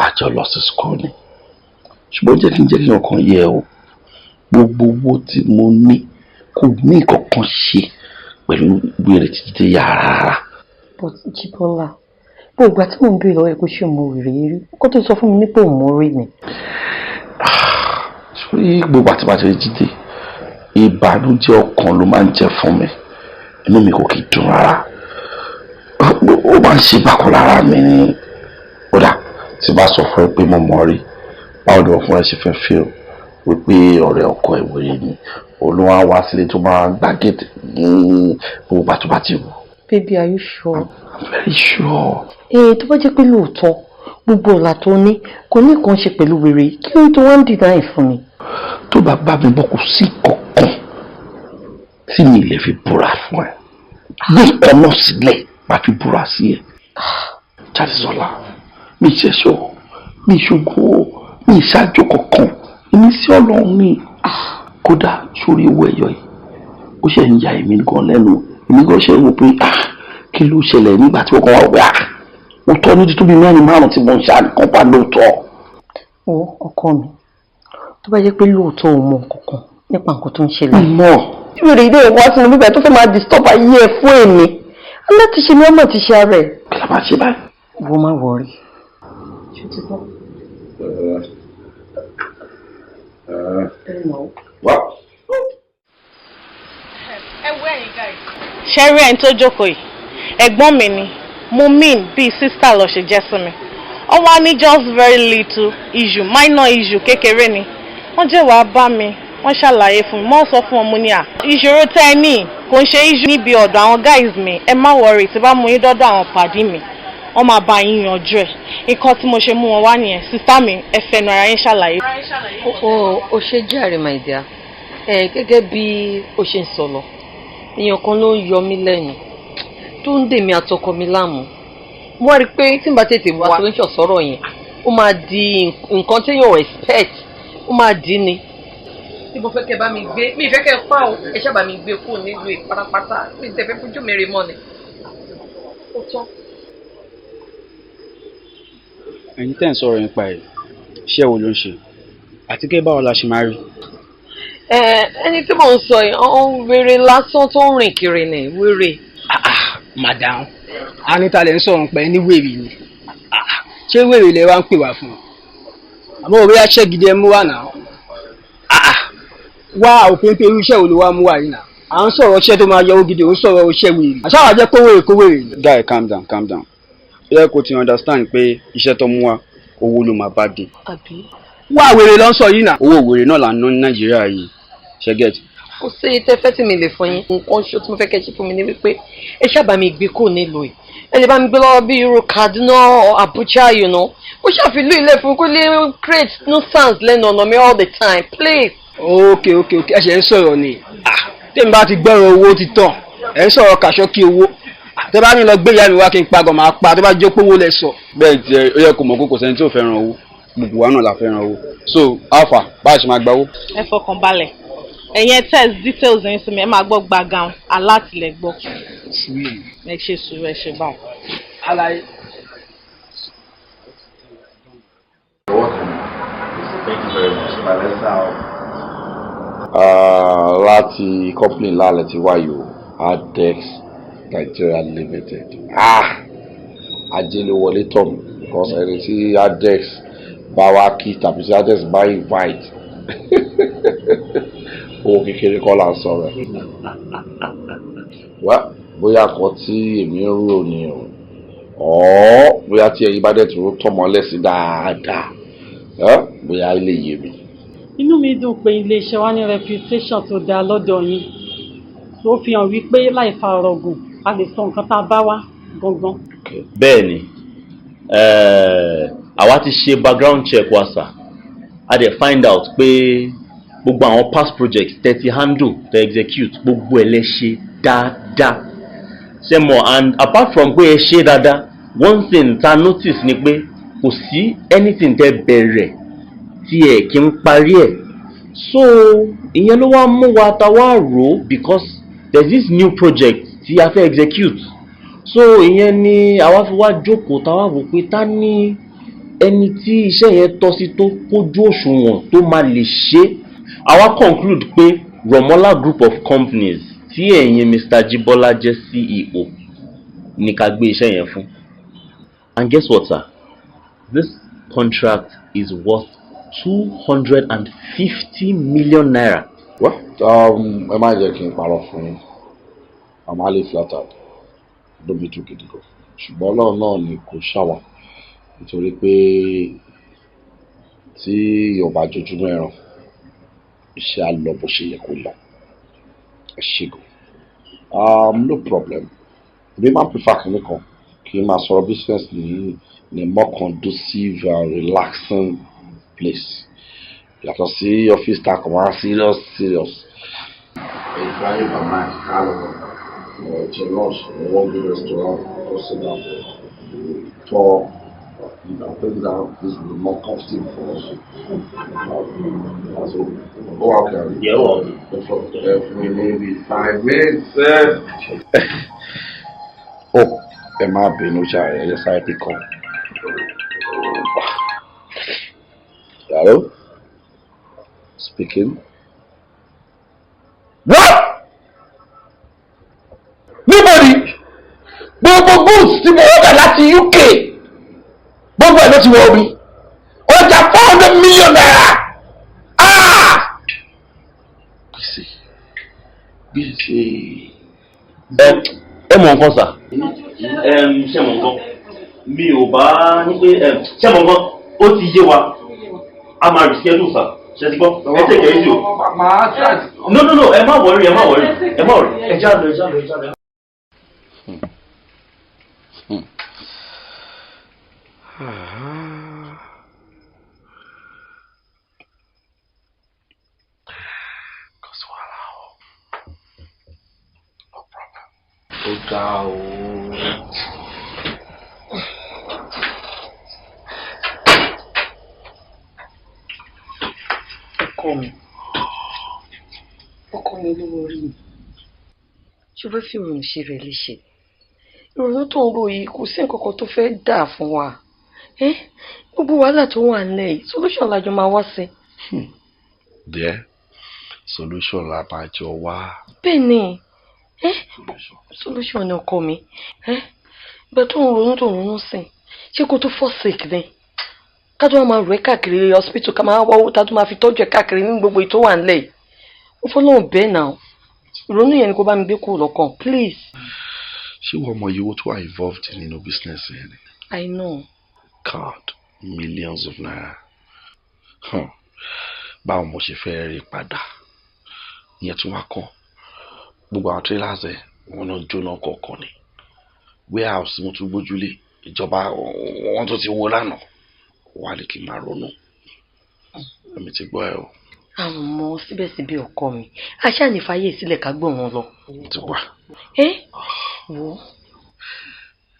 S7: àjọ lọ sí school ni, ṣùgbọ́n jẹ́ kí ọkàn yẹ o, gbogbo owó tí mo ní kò ní nǹkan kan ṣe pẹ̀lú wèrè tí Jídé yà rárá.
S5: But Jíbọ́lá, gbogbo ìgbà tí mò ń béèrè lọ́wọ́ ẹ pé ṣé mo rí rí, kó tó sọ fún mi nípò mo rí ni.
S7: Sórí gbogbo àti bàtà Jídé, ìbànújẹ́ ọkàn ló máa ń jẹ́ fún mi. Inú mi kò kì í dùn rárá, ó máa ń ṣe bákan lára mi ní. Kódà tí bá sọ fún ẹ pé mo mọ̀ rí, báwo ni ọkùnrin ṣe fẹ́ feel wípé ọ̀rẹ́ ọkọ ẹ̀ wèrè ni olúwa wá sílé tó máa gbá gate ní gbogbo àti bá ti wù?
S5: Baby, are you sure?
S7: I'm very sure.
S5: Ee, tó bá jẹ́ pé lóòótọ́ gbogbo ọ̀la tó ní kò ní nǹkan ṣe pẹ̀lú wèrè, kí ló tó wá ń deny fún mi?
S7: Tó bá bá mi bọ́, kò sí kankan tí mi lè fi búra fún ẹ. Gbé nǹkan náà sílẹ̀, máa fi búra sí ẹ. Jádesọ́lá, mi ṣẹ̀ṣọ́, mi ṣògo, mi ṣáájú kankan, ìmísí Ọlọ́run ni. Kódà, sórí owó ẹ̀yọ yìí, ó ṣe ń ya èmi gan lẹ́nu. Èmi gan ṣe ń wò pé, ah, kí ló ṣẹlẹ̀ nígbà tí wọ́n kàn wá pé, ah, ó tọ́ ní títún bíi mẹ́rin márùn tí mo ń ṣe àkọ́pà lóòótọ́.
S5: Ó ọkọ mi, tó bá jẹ́ pé lóòótọ́ ò mọ nǹkan kan nípa nǹkan tó ń ṣẹlẹ̀.
S7: Mọ̀.
S5: Ìwé ìdè ìwá sínú bíbẹ̀ tó fẹ́ máa disturb ayé ẹ̀ fún èmi, aláti ṣe ni ọmọ ti ṣe ara ẹ̀.
S7: Kí la máa ṣe báyìí?
S5: Wọ́n má worry. Ṣé o ti gbọ́?
S7: Well.
S9: Ẹ wo ẹ̀yin guys. Ṣé rí ẹni tó jókòó yìí? Ẹ̀gbọ́n mi ni. Mo mean, bíi sister lọ ṣe jẹ́ sí mi. Wọ́n wá ní just very little issue, minor issue kékeré ni. Wọ́n jẹ́ wàá bá mi, wọ́n ṣàlàyé fún mi, wọ́n sọ fún ọmọ ní à. Ìṣòro tẹ́ ẹ ní kò ń ṣe issue níbi ọ̀dọ̀ àwọn guys mi. Ẹ má worry, tí bá mú yín dọ́dọ̀ àwọn pàdé mi, wọ́n máa bá yín yanjú ẹ̀. Nǹkan tí mo ṣe mú wọn wá nìyẹn. Sister mi, ẹ fẹnu ara yín ṣàlàyé.
S5: Ó ṣe jàre, my dear. Ẹ gẹ́gẹ́ bí ó ṣe ń sọ lọ, èèyàn kan ló ń yọ mí lẹ́nu, tó ń dèmi àtọkọ mi láàmú. Mo wá rí i pé tí n bá tètè wá solution sọ̀rọ̀ yẹn, ó máa di nǹkan téèyàn ò expect, ó máa di ni. Tí mo fẹ́ kẹ́ bá mi gbé, mi ì fẹ́ kẹ́ pa o, ẹ ṣáà bá mi gbé kúrò nílùú ìparapata, mi ì tẹ̀ fẹ́ fojú mi rí mọ́ ni. Ó tán.
S13: Ẹ̀yin tẹ́ ń sọ̀rọ̀ nípa ẹ̀, iṣẹ́ wo ló ń ṣe, àti pé báwo la ṣe máa rí?
S5: Ẹ ẹni tí mò ń sọ yìí, ọ̀hún wèrè lásán tó ń rìn kiri ni wèrè.
S16: Madam, anita lè ń sọ̀rọ̀ pé ní wèrè ni. Ṣé wèrè lè wá ń pè wá fún un? Àmọ́ òwe aṣẹ́ gidi ẹ mú wà náà wá òfin pé irú iṣẹ́ wo ló wá mú wá yìí náà? À ń sọ̀rọ̀ iṣẹ́ tó máa yọ owó gidi, ò ń sọ̀rọ̀ iṣẹ́ wèrè. Àṣà wàá jẹ́ kó wèrè kó wèrè ni.
S13: Guy, calm down, calm down. Ó yẹ kó ti understand pé iṣẹ́ tó mú wá, owó ló máa bá dé.
S5: Àbí?
S16: Wá, wèrè ló ń sọ yìí náà.
S13: Owó wèrè náà là ń ná ní Nàìjíríà yìí, ṣe get?
S5: Kò sí èyí tẹ́ fẹ́ tí mi lè fún yín. Nǹkan ṣo tí mo fẹ́ kẹ́ ṣe fún mi ni wípé ẹ ṣáà mi gbé kúrò nílùú yìí. Ẹ lè bá mi gbé lọ́wọ́ bí irú Kaduna or Abuja. Ó ṣàfihàn ilé fún kó lè create nuisance lẹ́nu ọ̀nà mi all the time, please.
S16: Ok, ẹ ṣe ń sọ̀rọ̀ ni. Tèmi bá ti gbọ́rọ̀ owó ti tàn, ẹ ń sọ̀rọ̀ kàṣọ́ kí owó tẹ bá ní lọ gbé ìyá mi wá kí n pa gan, máa pa tó bá jó pé owó lẹ sọ.
S13: Bẹ́ẹ̀ tiẹ̀, ó yẹ kó mọ̀ kó kò sẹ́ni tí ò fẹ́ràn owó.
S17: Gbogbo wa náà la fẹ́ràn owó. So alpha, báyìí ṣe máa gba owó.
S9: Ẹ fọkàn balẹ̀, ẹ̀yin ẹ text details yín sí mi, ẹ máa gbọ́ gbàgàn alátìlẹ̀ gbọ́. Ẹ ṣe sùúrù, ẹ ṣe báwọn.
S16: Alaye.
S7: Thank you very much. Láti company lálẹ́ ti wáyò, Adex Nigeria Limited. Ah, ajé ló wọlé tọ̀ mí, because ẹni tí Adex bá wá kí tàbí tí Adex bá invite, owó kékeré kọ́ là ń sọ̀rọ̀ ẹ̀. Well, bóyá kan tí èmi ń rò ni o, ọ̀ bóyá tí ẹ̀yin bá dẹ̀ tó tọmọ lẹ́sìn dáadáa, bóyá ilé yé mi.
S18: Inú mi dùn pé iléeṣẹ́ wa ní reputation tó dáa lọ́dọ̀ yín, tó fi hàn wípé láì fa ọ̀rọ̀ gùn, a lè sọ nǹkan tá a bá wá gangan.
S13: Bẹ́ẹ̀ni, àwa ti ṣe background check wa sà, a dẹ̀ find out pé gbogbo àwọn past projects tẹ́ ti handle, tẹ́ execute, gbogbo ẹ̀ lẹ ṣe dáadáa, ṣe mọ̀? And apart from pé ẹ ṣe dáadáa, one thing ta notice ni pé kò sí anything tẹ́ bẹ̀rẹ̀ tí ẹ kì í parí ẹ̀. So ìyẹn ló wá mú wa ta wá rò ó, because there is this new project tí a fẹ́ execute. So ìyẹn ni àwa fi wá jókòó, ta wá wò pé ta ní ẹni tí iṣẹ́ yẹn tọ́ sí, tó kójú òṣùwọ̀n, tó máa lè ṣe. Àwa conclude pé Romola Group of Companies tí ẹ̀yin Mr. Jibola jẹ́ CEO ní ká gbé iṣẹ́ yẹn fún. And guess what, sir? This contract is worth ₦250 million.
S7: Well, ẹ má jẹ́ kí n parọ́ fún yín, I'm highly flattered, lómi tún gidi gan, ṣùgbọ́n Ọlọ́run náà ni kò ṣàwà, nítorí pé tí Yorùbá jojúmọ́ ẹran, iṣẹ́ á lọ bó ṣe yẹ kó lọ. Ẹ ṣe gan. No problem. Èmi máa ń prefer kìnìún kan kí n máa sọ̀rọ̀ business ní more conducive and relaxing place, yàtọ̀ sí ọ́fíìsì tá a kàn máa serious serious. If I mind, ká lọ jẹ lunch in one good restaurant or sit down talk. I think that this will be more comfortable for us. So, oh, okay.
S13: Yeah, well,
S7: for maybe 5 minutes. Oh, ẹ má bínú jàre, ẹ yẹ sáré pick up. Hello? Speaking. What?
S4: Níbo ni gbogbo goods tí mo order láti UK, gbogbo ẹ̀ ló ti wọ omi, ọjà ₦400 million? Ah!
S7: Gbèsè, gbèsè.
S13: Ẹ mọ nǹkan sà, ṣé mọ nǹkan mi ò bá ní pé ṣé mọ nǹkan, ó ti yé wa, a máa reschedule sà. Ṣe ti gbọ́? Ẹ take it easy o. No, no, no, ẹ má worry, ẹ má worry, ẹ má worry. Ẹ já lọ, ẹ já lọ, ẹ já lọ.
S7: Kò sí wàhálà o. No problem. Ó ga o.
S6: Ọkọ mi, ọkọ mi, olówó orí mi, ṣé o fẹ́ fi ìrònú ṣe rẹ̀ léṣe? Ìrònú tó ń ro yìí, kò sí nǹkan kan tó fẹ́ dà fún wa. Gbogbo wàhálà tó wà nílẹ̀ yìí, solution lájọ máa wá sí.
S7: Dear, solution la máa jọ wá.
S6: Bẹ́ẹ̀ ni, solution ni, ọkọ mi. Ìgbà tó ń ronú, tó ń ronú sìn, ṣé kó tó fall sick ni, ká tó máa rẹ̀ káàkiri hospital, ká máa wá owó tá tó máa fi tọ́jú ẹ̀ káàkiri ní gbogbo ètò wà nílẹ̀ yìí? Ó fọlọ́run bẹ́ẹ̀ náà, ìrònú yẹn ni kó bá mi gbé kúrò lọ́kàn, please.
S7: Ṣé wọ́n mọ iye owó tó wà involved nínú business yẹn ni?
S6: I know.
S7: God, millions of naira. Huh. Báwo mo ṣe fẹ́ rí padà? Ìyẹn tún wá kọ́. Gbogbo àwọn trailers ẹ̀, wọ́n náà jóná kọ̀ọ̀kan ni. Warehouse mo tún gbójúlé, ìjọba wọ́n tún ti wó lánàá. Wà ní kí n máa ronú. Èmi ti gbọ́ ẹ o.
S6: Àmọ́ síbẹ̀síbẹ̀, ọkọ mi, aṣáà ní fàyè sílẹ̀ ká gbọ̀n wọn lọ.
S7: Mo ti wà.
S6: Ẹ wò.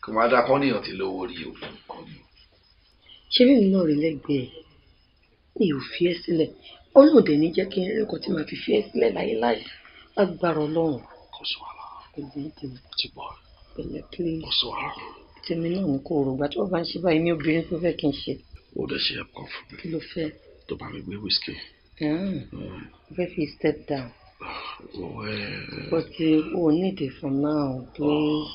S7: Kò máa dá kọ́níyàn tí lówó rí o.
S6: Ṣé bí mi náà rí lẹ́gbẹ̀ẹ́? Mi ò fi ẹ́ sílẹ̀. Ọlọ́run dẹ̀ ní jẹ́ kí n rí nǹkan tí màá fi fi ẹ́ sílẹ̀ láyéláyé. Agbára Ọlọ́run.
S4: Kò sí wàhálà.
S6: Pẹ̀lẹ́ tèmi.
S4: Ti bọ̀.
S6: Pẹ̀lẹ́ please.
S4: Kò sí wàhálà.
S6: Tèmi náà ní kò rò gbà tí wọ́n bá ń ṣe báyìí ní obìnrin tó fẹ́ kí n ṣe.
S4: Ó dẹ̀ ṣe ẹ̀kọ́ fún mi.
S6: Kí ló fẹ́?
S4: Tó bá mi gbé whisky.
S6: Mo fẹ́ fi step down.
S4: Oh,
S6: But o need it for now, please.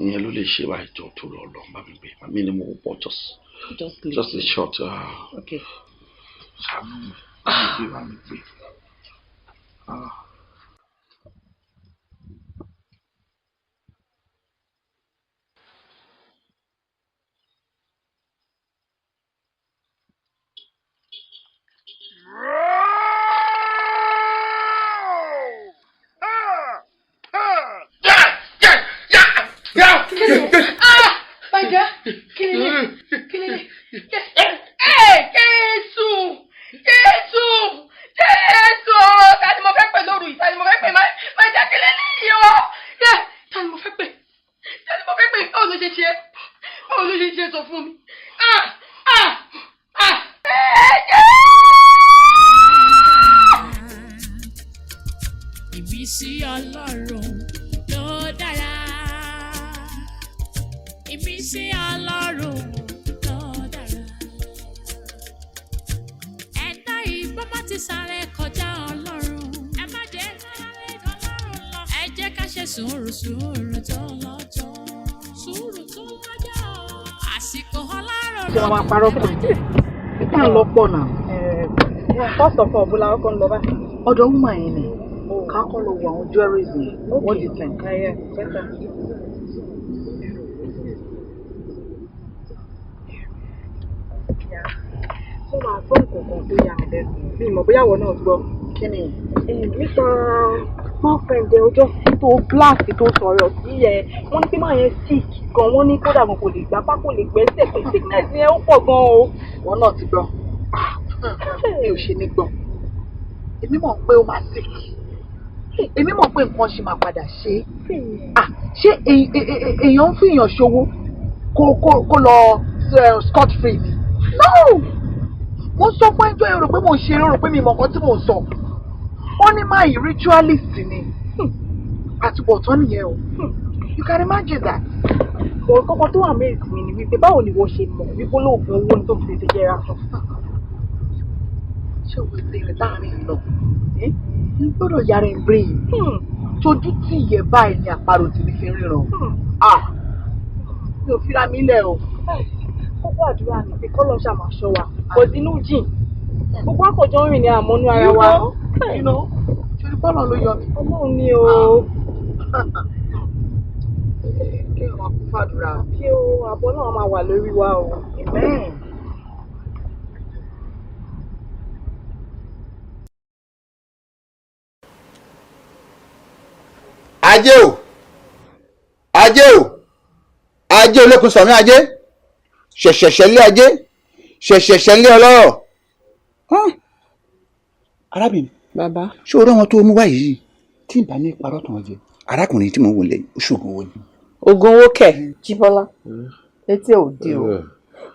S4: Ìyẹn ló lè ṣe báyìí, jọ tó lọ lọ bá mi gbé. Àmì ni mo pọ̀ just.
S6: Just leave.
S4: Just a short.
S6: Okay.
S4: Ṣàánú mi. Bá mi gbé, bá mi gbé. Ah.
S5: Ah! Bàjẹ́, kí ni kí ni ẹ Jésù, Jésù, Jésù, ta ni mo fẹ́ pè lóru yìí? Ta ni mo fẹ́ pè? Má jẹ́ kí lè yí o. Ta ni mo fẹ́ pè? Ta ni mo fẹ́ pè? Báwo ló ṣe ṣe? Báwo ló ṣe ṣe? Sọ fún mi. Ah! Ah! Ah!
S2: Ìmísí Ọlọ́run ló dára. Ìmísí Ọlọ́run ló dára. Ẹ̀dá ìbọn má ti sáré kọjá Ọlọ́run. Ẹ má jẹ́ sáré Ọlọ́run lọ. Ẹ jẹ́ ká ṣe sùúrù, sùúrù tó lọ́jọ́. Sùúrù tó lọ́jọ́. Àsìkò Ọlọ́run.
S8: Ṣé wọn máa parọ́ fún mi? Tá à ń lọ pọ̀ náà.
S9: First of all, bó la kọ́kọ́ ń lọ báyìí?
S8: Ọ̀dọ̀ woman yẹn ni. Ká kọ́ lọ wo àwọn jewelries yẹn. What do you think?
S9: Yeah, better. Mo máa gbọ́ nǹkan kan tó yà mí lẹ́nu. Mi mọ̀ bóyá ìwọ náà gbọ́.
S8: Kí ni?
S9: Nípa girlfriend ẹ ọjọ́ sí tó blast tó sọ̀rọ̀ sí ẹ, wọ́n ní pé máa yẹn sick gan, wọ́n ní kódà gan kò lè gbápá, kò lè gbẹ́sẹ̀, pé sickness yẹn ó pọ̀ gan o.
S8: Wọn náà ti gbọ́. Mi ò ṣe ní gbọ́. Èmi mọ̀ pé ó máa sick. Èmi mọ̀ pé nǹkan ṣì máa padà ṣe é. Ah, ṣé èèyàn ń fìyàn ṣòwò kó lọ scot free ni? No! Mo sọ fún ẹjọ́ yẹn, rò pé mò ń ṣeré, rò pé mi mọ̀ nǹkan tí mò ń sọ. Ó ní máa yìí ritualist ni. Àtúbọ̀tán nìyẹn o. You can imagine that.
S9: Bọ̀ kọ́kọ́ tó amaze mi ni wípé báwo ni wọ́n ṣe mọ̀ wípé olóògùn owó ni tó fi tètè jẹra fún?
S8: Ṣé o ti rìn láàrin lọ? N gbọ́dọ̀ yára ẹ̀ brain. Tójú tí ìyẹn báyìí ni àparò tì mí fi ríran. Ah! Mi ò fira mi lẹ̀ o.
S9: Kókó àdúrà ni pé kọ́lọ́ ṣáà máa ṣọ́ wa. Kò sínú jìn. Gbogbo àkọ́jọ́ ń rìn ní àmọ́nú ara wa.
S8: You know, ṣorí bọ́ọ̀lù ló yọ mí.
S9: Ọlọ́run ni o.
S8: Kí ẹ máa kún fàdúrà.
S9: Kí o àbọ̀ náà máa wà lórí wa o.
S8: Amen.
S19: Ajé o, ajé o, ajé olókun sọ̀mí, ajé ṣẹ̀ṣẹ̀ṣẹ̀ lé, ajé ṣẹ̀ṣẹ̀ṣẹ̀ lé ọlọ́rọ̀. Arábìnrin.
S9: Bàbá.
S19: Ṣé o rí wọn tó mú wá yìí tí n bá ní parọ́ tàn jẹ? Arákùnrin tí mò ń wò lẹ́yìn, ó ṣògùn owó ni.
S20: Oògùn owó kẹ̀. Jíbọ́lá, létí ẹ̀ ò di o,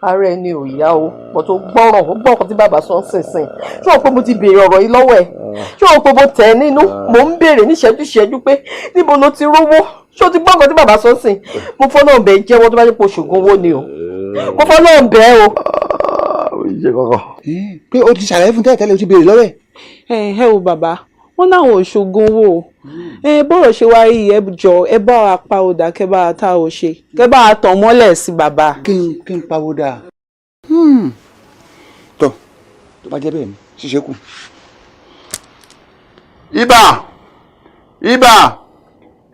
S20: ara ẹni ò yá o, bọ̀ tó gbọ́ràn ó gbọ́ nǹkan tí bàbá sọ ń sìnsìn. Ṣé o pé mo ti béèrè ọ̀rọ̀ yìí lọ́wọ́ ẹ̀? Ṣé o pé mo tẹ̀ ẹ́ nínú? Mò ń béèrè níṣẹ́jú ṣẹ́jú pé níbo ló ti rówó. Ṣé o ti gbọ́ nǹkan tí bàbá sọ ń sìn? Mo fọ́ náà bẹ́ẹ̀ jẹ́wọ́, tó bá jẹ́ pé oṣoògùn owó ni o, mo fọ́ náà bẹ́ẹ̀ o.
S7: Ṣe kọ́kọ́.
S19: Pé o ti ṣàlàyé fún tẹ́lẹ̀ tẹ́lẹ̀, o ti béèrè lọ́wọ́ ẹ̀.
S9: Ẹ ẹ o bàbá, wọn náà ò ṣoògùn owó o. Ẹ bọ́rọ̀ ṣe wá rí, ẹ jọ, ẹ bá wa pa ọ̀dà, kẹ bá wa tá o ṣe, kẹ bá wa tàn mọ́lẹ̀ sí bàbá.
S19: Kí n pawó dáa tó tó bá jẹ́ bẹ́ẹ̀ ni ṣíṣe kù. Ibà, ibà,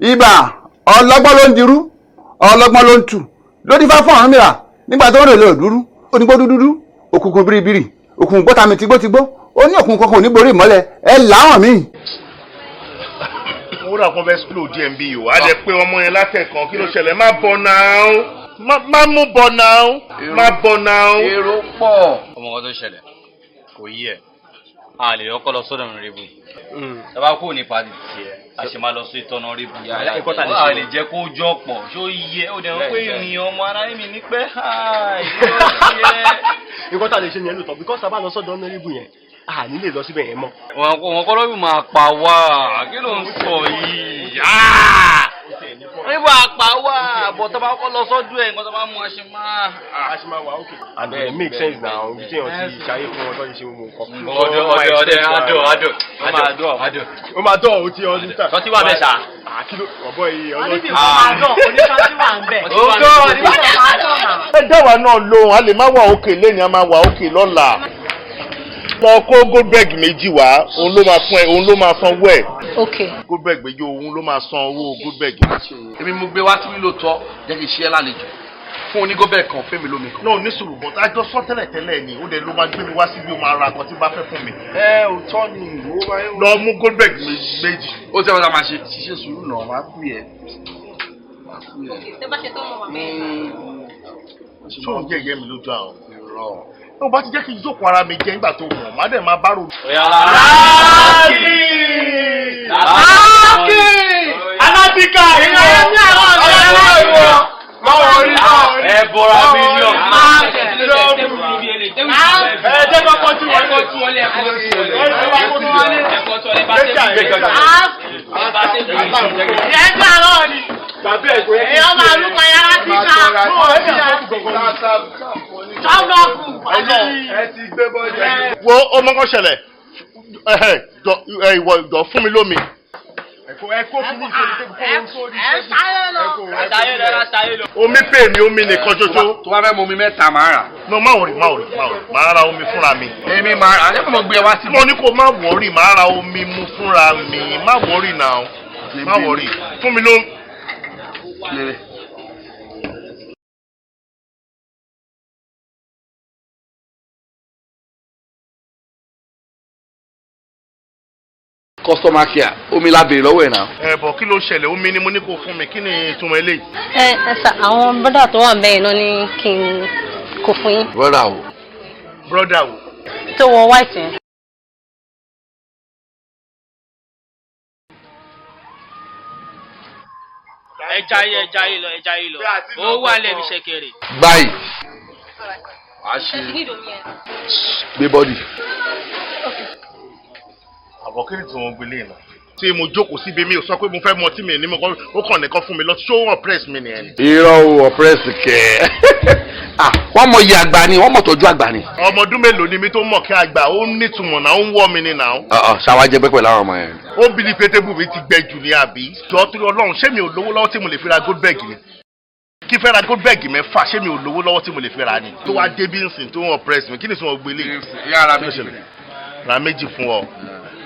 S19: ibà, ọlọ́gbọ́n ló ń dirú, ọlọ́gbọ́n ló ń tù lórí fá fún Ọ̀rúnmìlà nígbà tó ń rèlè òdúrú onígbó dúdúdú, òkùnkùn biribiri, òkùnkùn gbọ́ta mi tigbótigbó. Ó ní òkùnkùn kankan ò ní borí ìmọ́lẹ̀ ẹ láwọn míì.
S3: Mo rà kó fẹ́ slow díẹ̀ bí o, á jẹ́ pé ọmọ yẹn látẹ̀kàn. Kí ló ṣẹlẹ̀? Má bọ̀ náà, má mú bọ̀ náà, má bọ̀ náà.
S17: Èrò pọ̀. Ọmọ kan tó ṣẹlẹ̀ kò yí ẹ̀, a lè kọ́kọ́ lọ sọ́dọ̀ rìbù tàbá kò ní pàdé tiẹ̀, a ṣe máa lọ sí ìtọ́nà rìbù. A lè jẹ́ kó jọ pọ̀, ṣó yẹ ó dẹ̀ ń pé ìrìn ọmọ ara mi ní pẹ́.
S21: Nǹkan tá a lè ṣe nìyẹn lóòótọ́, because tá a bá lọ sọ́dọ̀ honourable yẹn, a ní lè lọ síbẹ̀ yẹn mọ́.
S17: Wọn kọ́ lọ́bì máa pa wá. Kí ló ń sọ yìí? Níbo àpá wá bọ̀ tó bá kọ́ lọ sọ́dún ẹ̀, nǹkan tó bá mú a ṣe máa.
S21: A ṣe máa wà okay. And it make sense now, ibi tí èèyàn ti ṣayé fún wọn tó ti ṣe gbogbo nǹkan.
S17: Ọdẹ ọdẹ ọdẹ adọ adọ adọ adọ.
S21: Ó máa dọ̀ ó ti ọdún tà.
S17: Sọtí wà bẹ́ẹ̀ sà.
S21: Kí ló ọ̀bọ yìí ọlọ́tí.
S3: Ẹ dá wa náà lóhùn, a lè má wà òkè lẹ́ni, a máa wà òkè lọ́la. Lọ kó Goldberg méjì wá, òun ló máa fún ẹ, òun ló máa sanwó ẹ.
S22: Ok.
S3: Goldberg méjì, òun ló máa san owó Goldberg.
S7: Èmi mo gbé wá sí wílò tọ́, jẹ́ kí n ṣe é lálejò fún onígóbẹ̀ kan, fẹ́mi lómi kan.
S3: Náà ní sùúrù, bọ́t àjọ sọ tẹ́lẹ̀ tẹ́lẹ̀ ni ó dẹ̀ ló máa gbé mi wá síbi, ó máa ra nǹkan tí bá fẹ́ fún mi.
S7: Ẹ ò tọ́ ni ìwọ bá yẹ.
S3: Lọ mú Goldberg méjì.
S7: Ó ti ẹ̀ wọ́n máa ṣe ṣiṣẹ́ sùúrù náà, máa pè é.
S3: Ṣé òun jẹ́ ìyẹ́ mi lójú àwọn? Tó bá ti jẹ́ kí n jókòó ara mi jẹ́ nígbà tó wọ̀n, má dẹ̀ máa bá rò.
S17: Láàkì!
S3: Láàkì! Alátìkà ìwọ! Alátìkà ìwọ! Báwo rí báwo rí?
S17: Ẹ bọra mílíọ̀nù.
S3: Ẹ jẹ́ kọ́kọ́ tí wọ́n lé.
S23: Èèyàn máa lù pa yàrá kíkà.
S3: Wo ọmọ kan ṣẹlẹ̀, ìwọ ìjọ fún mi lómi. Omi pè mí, omi nìkan ṣoṣo.
S7: Tó bá fẹ́ mu omi mẹ́ta, máa rà.
S3: No, má worry, má worry, má worry, máa ra omi fúnra mi.
S7: Èmi máa rà, àlẹ́ mo gbé ẹ wá sí.
S3: Mo ní kó má worry, máa ra omi mu fúnra mi, má worry now, má worry, fún mi ló.
S7: Customer care, omi la béèrè lọ́wọ́ ẹ̀ náà.
S3: Ẹ bọ̀, kí ló ṣẹlẹ̀? Omi ni mo ní kó fún mi, kí ni ìtumọ̀ eléyìí?
S22: Ẹ ẹ sà, àwọn brother tó wà bẹ́ẹ̀ náà ní kí n kó fún yín.
S7: Brother o.
S3: Brother o.
S22: Tó wọ white yẹn.
S16: Ẹ jayé, ẹ jayé lọ, ẹ jayé lọ, ó wà lẹ́bi ṣẹ̀kẹ̀rẹ̀.
S7: Báyìí a ṣe gbé body.
S3: Àbọ̀ kí ni tí wọ́n gbélé náà? Tí mo jókòó síbi, mi ò sọ pé mo fẹ́ mọ tí mi ní mo kọ́, ó kàn nìkan fún mi lọ, ṣó wọ́n press mi nìyẹn ni.
S7: Irọ́ o, oppress kẹ̀. Ah, wọ́n mọ iye àgbà ni, wọ́n mọ̀ tọ́jú àgbà ni.
S3: Ọmọ ọdún mélòó ni mi tó mọ̀ kí àgbà ó nítumọ̀ náà, ó ń wọ́ mi ni náà.
S7: Ṣáwá jẹ pẹ́ pẹ̀lú àwọn ọmọ yẹn.
S3: Ó bí ní pétébù mi ti gbẹ jù ní àbí. Jọ torí Ọlọ́run, ṣé mi ò lówó lọ́wọ́ tí mo lè fi ra Goldberg ni? Kí fẹ́ ra Goldberg mẹ́fà, ṣé mi ò lówó lọ́wọ́ tí mo lè fi ra ni? Tó wá dé bí nsìn tó ń oppress mi, kí ni sọ wọ́n gbélé? Ra méjì fún ọ.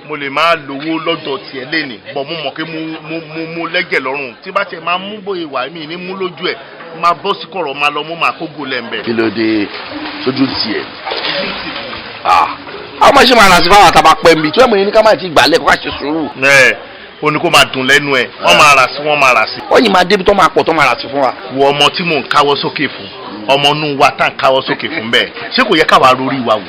S3: Mo lè máa lówó lọ́dọ̀ tiẹ̀ lénìí, bọ̀ mo mọ̀ pé mo lẹ́gẹ̀ lọ́rùn tí bá tiẹ̀ máa mú bóyá ìwà mi ní mú lójú ẹ̀, máa bọ́ sí kọ̀rọ̀, máa lọ mú, máa kógo lẹ́ńbẹ̀.
S7: Kí ló dé sójú tiẹ̀? Àwọn máa ṣe máa rà sí fáwọn àtàbà pẹ́ mi tí wọ́n mọ̀ yín ní ká má ti gbà lẹ́kọ̀ọ́, ká ṣe sùúrù.
S3: Ẹ ó ní kó máa dùn lẹ́nu ẹ̀, wọ́n máa rà sí, wọ́n máa rà sí.
S7: Wọ́n yìí máa débi tó máa pọ̀ tó máa rà sí fún wa.
S3: Wo ọmọ tí mò ń káwọ́ sókè fún, ọmọ inú wa tá à ń káwọ́ sókè fún bẹ́ẹ̀, ṣé kò yẹ ká wàá rorí wa wò?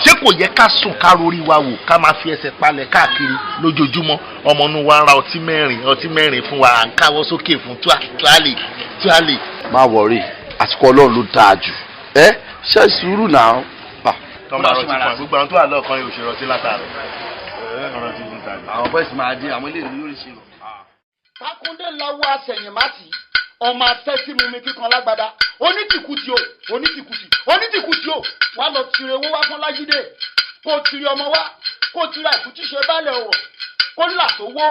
S3: Ṣé kò yẹ ká sùn ká rorí wa wò, ká máa fi ẹsẹ̀ palẹ̀ káàkiri lójoojúmọ́? Ọmọ inú wa ń ra ọtí mẹ́rin, ọtí mẹ́rin fún wa, à ń káwọ́ sókè fún tuale tuale.
S7: Má worry, àsìkò Ọlọ́run ló dáa jù, ẹ ṣe sùúrù náà.
S3: Tọ́ máa rọtí fún wa, gbogbo àwọn tó wà lọ́ọ̀kan yóò ṣe rọtí látàrọ.
S7: Àwọn bọ́ìsì máa dé, àwọn ilé ìlú yóò ṣe.
S4: Takundé lawọ asẹ̀yìnmátì, ọmọ atẹ́sí mu mi kíkan lágbada, onítìkùtì o, onítìkùtì, onítìkùtì o, wà lọ tire owó wá fún Lájídé, kó tire ọmọ wá, kó tire àìkú tí ṣe bálẹ̀ ọ̀rọ̀, kó là sówó,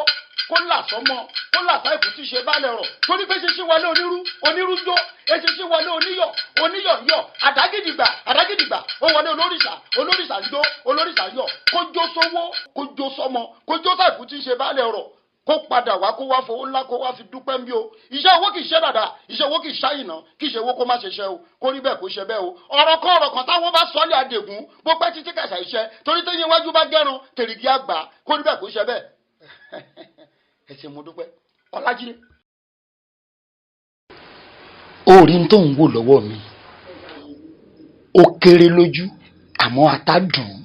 S4: kó là sọmọ, kó là sáìkú tí ṣe bálẹ̀ ọ̀rọ̀, torí pé ṣíṣí wọlé onírú, onírú jó, eṣinṣin wọlé oníyọ̀, oníyọ̀ yọ̀, àdágídìgbà, àdágídìgbà ó wọlé olórìṣà, olórìṣà ń jó, olórìṣà yọ̀, kó jó sówó, kó jó sọmọ, kó jó sáìkú tí ṣe bálẹ̀ ọ̀rọ̀, kó padà wá, kó wá fowó ńlá, kó wá fi dúpẹ́ ń bí o. Iṣẹ́ owó kì í ṣe dàda, iṣẹ́ owó kì í ṣàyìnà, kì í ṣe owó kó má ṣe ṣe o, kó rí bẹ́ẹ̀, kó ṣe bẹ́ẹ̀ o. Ọ̀rọ̀ kan, ọ̀rọ̀ kan táwọn bá sọ́ọ́lì àdègún, bó pẹ́ títí kàṣà iṣẹ́, torí téyín iwájú bá gẹ́run tèrìgì àgbà, kó rí bẹ́ẹ̀, kó ṣe bẹ́ẹ̀. Ẹ ṣé, mo dúpẹ́, Ọlájídé.
S24: Orí tó ń wò lọ́wọ́ mi, ó kéré lójú, àmọ́ ata dùn ún.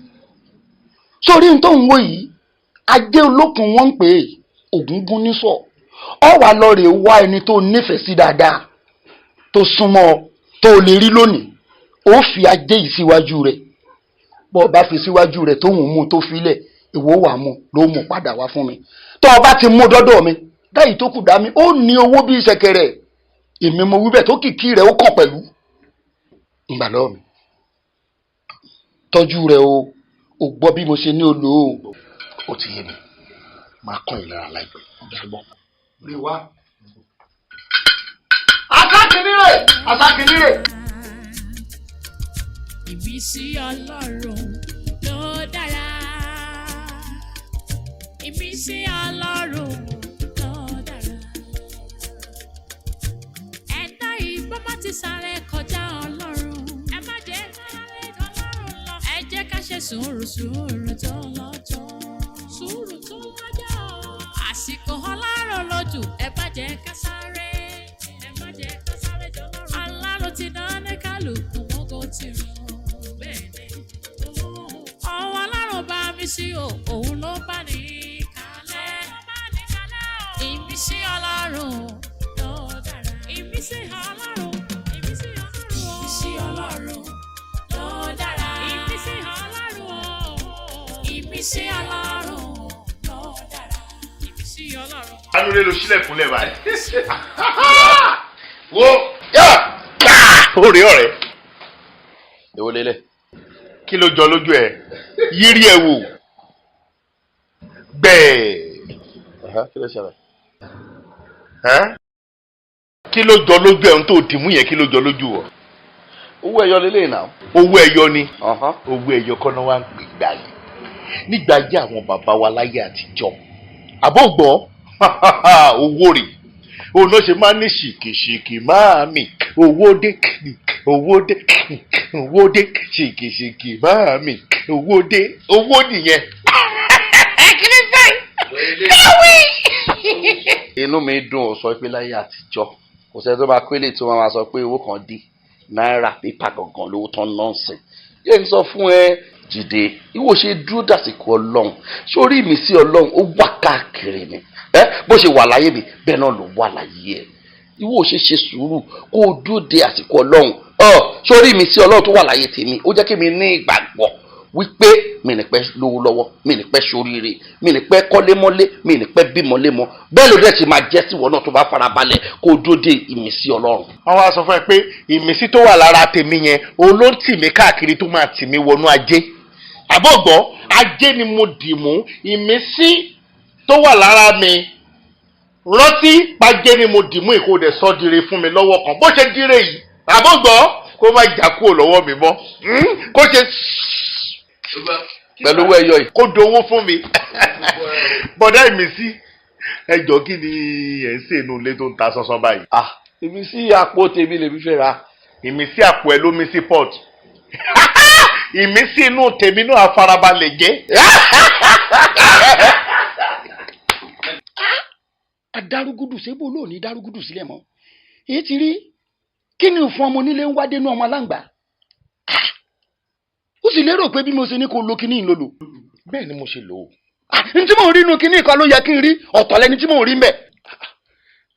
S24: Sórí tó ń wò yìí, ajé olókun wọ́n ń pè é, ògúngún nísọ̀. Ọ wà lọ rè wá ẹni tó nífẹ̀ẹ́ sí dáadáa, tó súnmọ́ ọ, tó lè rí lónìí. Ó fi ajé yìí síwájú rẹ̀. Bọ́ ọ bá fi síwájú rẹ̀ tó ń mú tó filẹ̀, ìwọ wà mú ló mú padà wá fún mi. Tó o bá ti mú dọ́dọ̀ mi, dáyìí tó kù dá mi, ó ní owó bíi ṣẹ̀kẹ̀rẹ̀. Èmi mo wí bẹ́ẹ̀, tó kìkì rẹ̀ ó kàn pẹ̀lú. Ngbà lọ́wọ́ mi, tọ́jú rẹ̀ o. Ò gbọ́ bí mo ṣe ní o lò ó.
S7: Ó ti yé mi, máa kọ́ ìlara láìpẹ́.
S24: Rí wa. Asákìnírè, asákìnírè.
S2: Ìmísí Ọlọ́run ló dára. Ìmísí Ọlọ́run ló dára. Ẹ̀dá ìbọn má ti sáré kọjá Ọlọ́run. Ẹ má jẹ́ sáré Ọlọ́run lọ. Ẹ jẹ́ ká ṣe sùúrù, sùúrù tó lọ́jọ́. Sùúrù tó lọ́jọ́. Àsìkò Ọlọ́run lójú. Ẹ má jẹ́ ká sáré. Ẹ má jẹ́ ká sáré jọ lọ́rùn. Alárò ti dán ní kálukú mọ́gò ti rán. Bẹ́ẹ̀ ni. Ọwọ́ Ọlọ́run bá mi sí o, òun ló bá ní kalẹ̀. Ìmísí Ọlọ́run ló dára. Ìmísí Ọlọ́run, ìmísí Ọlọ́run, ìmísí Ọlọ́run ló dára. Ìmísí Ọlọ́run o, ìmísí Ọlọ́run ló dára. Ìmísí Ọlọ́run.
S3: Anúlé ló sílẹ̀kùnlẹ̀ báyìí. Wo yá ó rí ọ̀rẹ́.
S7: Èwo lélẹ̀?
S3: Kí ló jọ lójú ẹ? Yírí ẹ wò. Gbẹ̀ẹ́.
S7: Kí ló ṣẹlẹ̀?
S3: Kí ló jọ lójú ẹ ń tó dìmú yẹn? Kí ló jọ lójú wọ?
S7: Owó ẹyọ lélẹ̀ náà.
S3: Owó ẹyọ ni. Owó ẹyọ kọ́ náà wá ń pè gbà yẹn. Nígbà ayé àwọn bàbá wa láyé àtijọ́. Àbọ̀gbọ́ owó rè. Òun ló ṣe máa ń ní ṣìkìṣìkì máa mì. Owó dé, owó dé, owó dé, ṣìkìṣìkì máa mì. Owó dé, owó nìyẹn. Kí ló fẹ́? Kí ló wí?
S7: Inú mi dùn ó sọ pé láyé àtijọ́, kò sẹ́ni tó máa pélé tí wọ́n máa sọ pé owó kan dé náírà pépà gangan lówó tán nọ́ọ̀sì. Yé n sọ fún ẹ, Jídé, ìwọ ṣe dúró dàsìkò Ọlọ́run. Sórí ìmísí Ọlọ́run, ó wà káàkiri ni. Ẹ bó ṣe wà láyé mi, bẹ́ẹ̀ náà ló wà láyé ẹ. Ìwọ ṣe ṣe sùúrù kó o dúró de àsìkò Ọlọ́run. Ọ sórí ìmísí Ọlọ́run tó wà láyé tèmi, ó jẹ́ kí mi ní ìgbàgbọ́ wípé mi ní pẹ́ lówó lọ́wọ́, mi ní pẹ́ ṣoríire, mi ní pẹ́ kọ́lémọ́lé, mi ní pẹ́ bímọlémọ. Bẹ́ẹ̀ ló dẹ̀ ṣe máa jẹ́ síwọ náà tó bá farabalẹ̀ kó o dúró de ìmísí Ọlọ́run.
S3: Wọ́n wá sọ fún ẹ pé ìmísí tó wà lára tèmi yẹn, òun ló ń tì mí káàkiri, tó máa tì mí wọnú ajé. Àbọ̀gbọ́ ajé ni mo dì mú. Ìmísí tó wà lára mi, rántí pàjẹ́ ni mo dì mú. Ìkó dẹ̀ sọ́ dire fún mi lọ́wọ́ kan bó ṣe dire yìí. Àbọ̀gbọ́ kó má jà kúrò lọ́wọ́ mi mọ́, kó ṣe
S7: pẹ̀lú owó ẹyọ yìí.
S3: Kó dowó fún mi. Bọ̀dá ìmísí, ẹ jọ, kí ni ẹ̀ ń sè inú ilé tó ń ta sánsan báyìí?
S7: Ah, ìmísí àpò tèmi lèmi fẹ́ ra.
S3: Ìmísí àpò ẹ ló mí sí pot. Ìmísí inú tèmi náà afarabalẹ̀ jẹ́.
S4: Adarúgúdù sébò lóòní dárúgúdù sílẹ̀ mọ́. Èyí ti rí kí ni fún ọmọ onílé ń wá dénú ọmọ aláǹgbá. Ó sì lérò pé bí mo ṣe ní kó lo kíní ìlòlò.
S7: Bẹ́ẹ̀ ni mo ṣe lò ó.
S4: N tí mò ń rí inú kíní kan ló yẹ kí n rí, ọ̀tọ̀ lẹni tí mò ń rí mbẹ̀.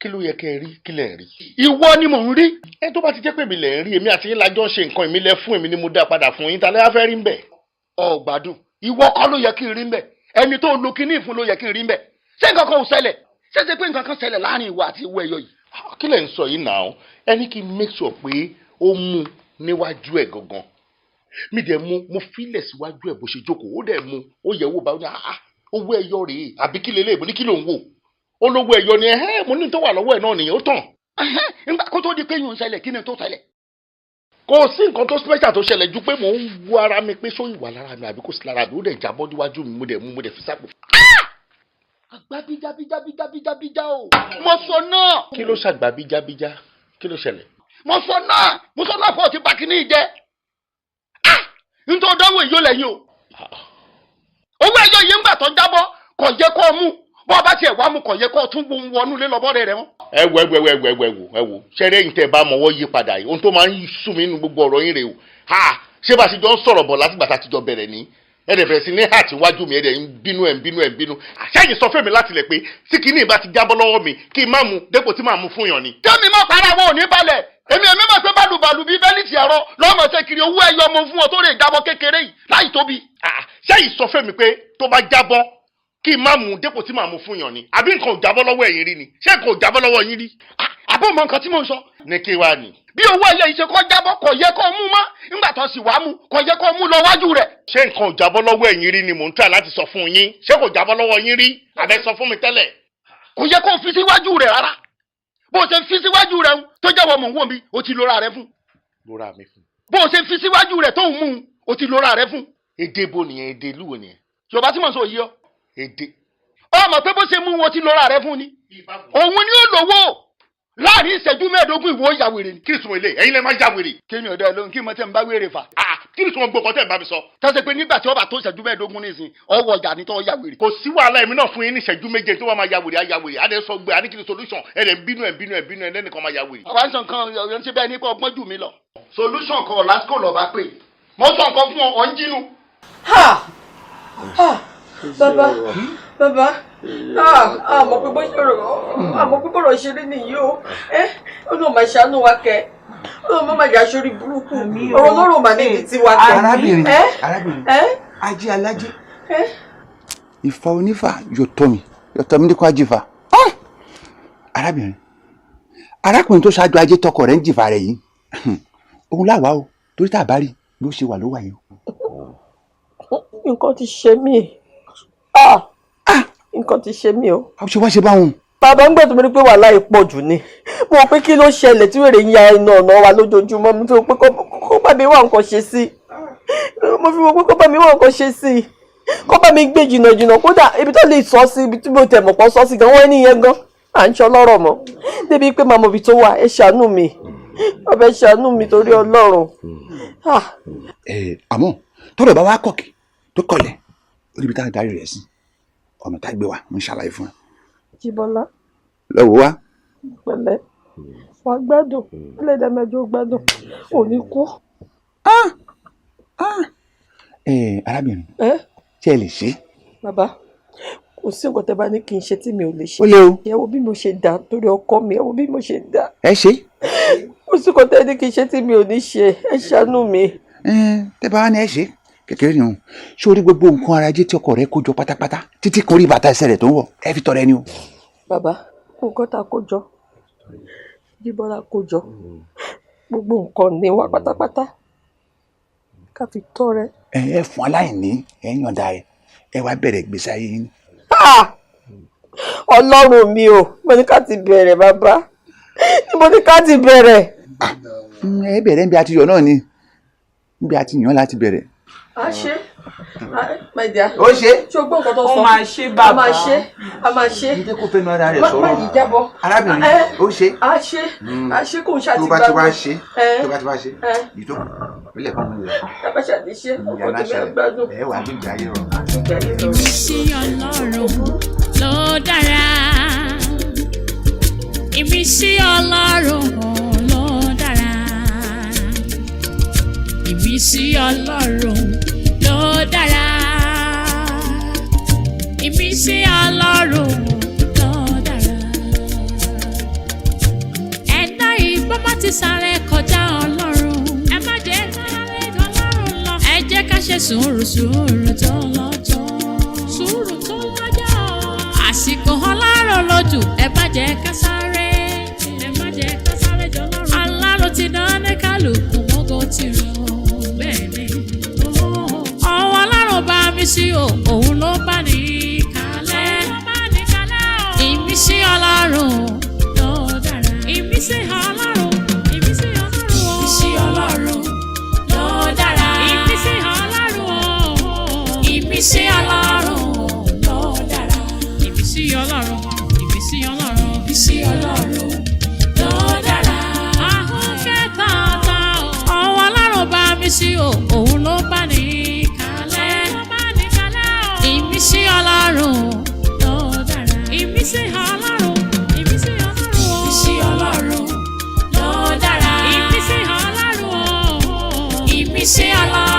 S3: Kí ló yẹ kẹ́ ẹ rí? Kí lẹ̀ ń rí?
S4: Ìwọ ni mò ń rí.
S3: Ẹ tó bá ti jẹ́ pé èmi lẹ̀ ń rí, èmi àti yín lájọ́ ń ṣe nǹkan, èmi lẹ fún, èmi ni mo dá padà fún yín, ta lẹ́ wá fẹ́ rí ń bẹ̀?
S4: Ò gbádùn. Ìwọ kọ́ ló yẹ kí n rí mbẹ̀, ẹni tó lo kíní ìfún ló yẹ kí n rí mbẹ̀. Ṣé nǹkan kan ò ṣẹlẹ̀? Ṣé ṣe pé nǹkan kan ṣẹlẹ̀ láàrin ìwọ àti ìwọ ẹyọ yìí?
S3: Kí lẹ̀ ń sọ yìí náà? Ẹni kí n make sure pé ó mú níwájú ẹ̀ gangan, mi dẹ̀ mú, mo filẹ̀ síwájú ẹ̀ bó ṣe jókòó, ó dẹ̀ mú, ó yẹ̀ wò báwo ni. Ah, owó ẹyọ rèé àbí kí lélẹ̀? Mo ní kí ló ń wò? Ó lówó ẹyọ ni. Ẹhẹ́, mo ní tó wà lọ́wọ́ ẹ̀ náà nìyẹn, ó tàn.
S4: Nígbà kó tó di pé yóò ń ṣẹlẹ̀, kí ni tó ṣẹlẹ̀?
S3: Kò sí nǹkan tó special tó ṣẹlẹ̀ ju pé mò ń wo ara mi pé sóyún wà lára mi àbí kò sí lára mi. Ó dẹ̀ jábọ́ níwájú mi, mo dẹ̀ mú, mo dẹ̀ fi sápò.
S4: Àgbà bíjá bíjá bíjá bíjá bíjá o. Mo sọ náà.
S3: Kí ló ṣàgbà bíjá bíjá? Kí ló ṣẹlẹ̀?
S4: Mo sọ náà, mo sọ náà fọ́ ti bá kíní jẹ́. Nítorí dánwò yìí ó lẹ́yìn o. Owó ẹyọ yìí ń gbà tó ń jábọ́, kò yẹ kó o mú. Bọ́ ọ bá tiẹ̀ wá mú, kò yẹ kó o tún wọnú ilé lọ́bọ́ rẹ̀ mọ́.
S3: Ẹ wo, ẹ wo, ẹ wo, ẹ wo, ẹ wo, ẹ wo, ṣẹlẹ̀ yìí, tẹ́ ẹ bá mọwọ́ yí padà yìí, ohun tó máa ń sún mi nínú gbogbo ọ̀rọ̀ yín rèé o. Ha, ṣé bá a ṣe jọ ń sọ̀rọ̀ bọ̀ látìgbà tá a ti jọ bẹ̀rẹ̀ ní ẹ dẹ̀ bẹ̀rẹ̀ sí ní hàtí wájú mi, ẹ dẹ̀ ń bínú, ẹ̀ ń bínú, ẹ̀ ń bínú. Ṣẹ́yìn sọ fún mi láti lẹ̀ pé tí kinní bá ti jábọ́ lọ́wọ́ mi, kí n má mu dépò tí màá mu fún yàn ni.
S4: Tẹ́mi mọ́ para wọn ò ní balẹ̀. Èmi mọ̀ pé bàlùbàlù bíi bẹ́líìtì ẹ̀rọ lọ́mọ ṣe kiri owó ẹyọ ọmọ fún ọ tó lè jábọ́ kékeré yìí láì tóbi.
S3: Ṣé yìí sọ fún mi pé tó bá jábọ́ kí n má mú un dépò tí màá mú fún yàn ni, àbí nǹkan ò jábọ́ lọ́wọ́ ẹ̀yin rí ni? Ṣé nǹkan ò jábọ́ lọ́wọ́ yín rí?
S4: Àbó mọ nǹkan tí mò ń sọ.
S3: Ní kí wàá ní.
S4: Bí owó ẹyẹ yìí ṣe kọ́ jábọ́, kò yẹ kó mú mọ́. Nígbà tó sì wá mú, kò yẹ kó mú lọ wájú rẹ̀.
S3: Ṣé nǹkan ò jábọ́ lọ́wọ́ ẹ̀yin rí ni mò ń try láti sọ fún yín? Ṣé kò jábọ́ lọ́wọ́ yín rí? Àbẹ sọ fún mi tẹ́lẹ̀.
S4: Kò yẹ kó fi síwájú rẹ̀ rárá. Bó o ṣe fi síwájú rẹ̀ ń tó jẹ́wọ́ mò ń wò mí, o ti lora rẹ fún.
S3: Lora mi fún.
S4: Bó o ṣe fi síwájú rẹ̀ tó ń mú un, o ti lora rẹ fún.
S3: Èdè bo nìyẹn? Èdè ìlú wo nìyẹn?
S4: Yorùbá tí mò ń sọ yìí ọ.
S3: Èdè.
S4: Ọmọ pé bó ṣe mú wọn ti lora rẹ fún ni. Òun ni ó lówó láàrin ìṣẹ́jú 15, ìwọ ya wèrè ni.
S3: Kí ni sùnmọ̀ ilé ẹ̀yin lè má ya wèrè.
S4: Kí ni ọ̀dọ́ ẹ lóhun kí mo tẹ́ ń bá wèrè fà.
S3: Kí ni sùnmọ̀ gbọ́kọ̀ tẹ́ ń bá mi sọ.
S4: Tọ́sẹ̀ pé nígbà tí ó bá tó ìṣẹ́jú 15 nísìn, ọwọ́ ọjà ni tó ya wèrè.
S3: Kò sí wàhálà, èmi náà fún yín ní ìṣẹ́jú 7 tó wà máa ya wèrè, á ya wèrè. Adé sọ gbé àní kí ni solution? Ẹ̀ lẹ̀ ń bínú, ẹ̀ ń bínú, ẹ̀ ń bínú, ẹ̀ lẹ́nìkan máa ya wèrè.
S4: Àwa ń sọ nǹkan ọ̀rọ̀ ń ṣe bẹ́ẹ̀ nípa ọgbọ́n jù mí lọ. Solution kan lásìkò lọ́ba pé mo sọ nǹkan fún ọ, ọ̀ ń jínú.
S20: Ha ha, bàbá, bàbá, àmọ́ pé bó ṣe rò, àmọ́ pé bọ̀rọ̀ ṣe rí nìyí o. Ẹ ó lóun máa ṣàánú wa kẹ, ó lóun máa jà sórí burúkú ọ̀rọ̀ lọ́rọ̀ mà níbi tí wa kẹ.
S19: Arábìnrin, arábìnrin, ajé alájé, ìfà onífà yóò tọ́ mi, yóò tọ́ mi ní kó ajífà. Arábìnrin, arákùnrin tó ṣáájú ajé tọkọ rẹ̀ ń jìfà rẹ̀ yìí, òun láwàá o, torí tá a bá rí ló ṣe wà ló wà yìí
S20: o. Nǹkan ti ṣe mí, nǹkan ti ṣe mí o.
S19: A ṣe wá ṣe báwọn.
S20: Bàbá, ń gbẹ̀tọ̀ mi rí pé wàhálà yìí pọ̀ jù ni. Mo rò pé kí ló ṣẹlẹ̀ tí wèrè ń ya iná ọ̀nà wa lójoojúmọ́. Mo fi rò pé kó bá mi wá nǹkan ṣe sí i. Mo fi rò pé kó bá mi wá nǹkan ṣe sí i, kó bá mi gbé jìnnà jìnnà. Kódà ibi tó lè sọ sí, ibi tí mo tẹ̀ mọ̀ pọ̀ sọ sí gan, wọ́n ní yẹn gan à ń ṣọ lọ́rọ̀ mọ́ débi pé màá mọ̀ ibi tó wà. Ẹ ṣàánú mi, bàbá, ẹ ṣàánú mi torí Ọlọ́run.
S19: Àmọ́ tọ́rọ̀ bá wá kọ̀kì tó kọlẹ̀, ó níbi tá a darí rẹ̀ sí, ọ̀nà tá a gbé wa ń ṣàlàyé fún ẹ.
S20: Jíbọ́lá.
S19: Lọ́wọ́ wa.
S20: Pẹ̀lẹ́, wà á gbádùn, ẹlẹ́dàá mẹ́jọ gbádùn, ò ní kú.
S19: Arábìnrin, ṣé ẹ lè ṣe?
S20: Bàbá, kò sí nǹkan tẹ́ bá ní kí n ṣe tí mi ò lè ṣe.
S19: Ó lé o.
S20: Ẹ wo bí mo ṣe dà torí ọkọ mi, ẹ wo bí mo ṣe dà.
S19: Ẹ ṣe.
S20: Kò sí nǹkan tẹ́ ní kí n ṣe tí mi ò ní ṣe, ẹ ṣàánú mi.
S19: Tẹ́ bá wá ní ẹ ṣe kékeré ni o, sórí gbogbo nǹkan ara ajé tí ọkọ rẹ kó jọ pátápátá, títí kan orí bàtà ẹsẹ̀ rẹ̀ tó ń wọ̀, ẹ fi tọrẹ ni o.
S20: Bàbá, nǹkan tá a kó jọ, Jíbọ́lá kó jọ, gbogbo nǹkan ní wa pátápátá, ká fi tọrẹ.
S19: Ẹ fún aláìní, ẹ yànda rẹ, ẹ wá bẹ̀rẹ̀ ìgbésí ayé yín.
S20: Ọlọ́run mi o, mo ní ká ti bẹ̀rẹ̀, bàbá, mo ní ká ti bẹ̀rẹ̀.
S19: Ẹ bẹ̀rẹ̀ níbi àtiyọ̀ náà ni, níbi àtiyàn láti bẹ̀rẹ̀.
S20: A ṣe, my dear.
S19: Ó ṣe.
S20: Ṣé o gbọ́ nǹkan tó sọ?
S9: Ó máa ṣe, bàbá.
S20: A máa ṣe, a máa ṣe.
S19: Ǹjẹ́ kó fẹ́nu ara rẹ̀ sọ̀rọ̀?
S20: Má yìí jábọ́.
S19: Arábìnrin, ó ṣe.
S20: A ṣe, a ṣe, kò ń ṣàtìgbà.
S19: Tó bá ti wá ṣe, tó bá ti wá ṣe, ìjókòó ìpínlẹ̀ kan mú rẹ̀.
S20: Bàbá ṣàti ṣe, ọkọ tó bẹ́ẹ̀ gbádùn.
S19: Ẹ wà gbígbé ayé rọ.
S2: Ìmísí Ọlọ́run ló dára. Ìmísí Ọlọ́run ló dára. Ìmísí Ọlọ́run ló dára. Ìmísí Ọlọ́run ló dára. Ẹ̀dá ìbọn ti sáré kọjá Ọlọ́run. Ẹ má jẹ́ sáré Ọlọ́run lọ. Ẹ jẹ́ ká ṣe sùúrù, sùúrù tó lọ́jọ́. Sùúrù tó lọ́jọ́. Àsìkò Ọlọ́run lójú, ẹ má jẹ́ ká sáré. Ẹ má jẹ́ ká sáré jọ lọ́rùn. Alárò ti dán ní kálukú mọ́gò ti rọ̀ bẹ́ẹ̀ ni. Ọwọ́ Ọlọ́run bá mi sí o, òun ló bá ní kalẹ̀. Ìmísí Ọlọ́run ló dára. Ìmísí Ọlọ́run, ìmísí Ọlọ́run, ìmísí Ọlọ́run ló dára. Ìmísí Ọlọ́run, ìmísí Ọlọ́run ló dára. Ìmísí Ọlọ́run, ìmísí Ọlọ́run, ìmísí Ọlọ́run ló dára. Ahọ́n kẹta ta ọwọ́ Ọlọ́run bá mi sí o, òun ló bá ní kalẹ̀. Ìmísí Ọlọ́run ló dára. Ìmísí Ọlọ́run, ìmísí Ọlọ́run, ìmísí Ọlọ́run ló dára. Ìmísí Ọlọ́run, ìmísí Ọlọ́run.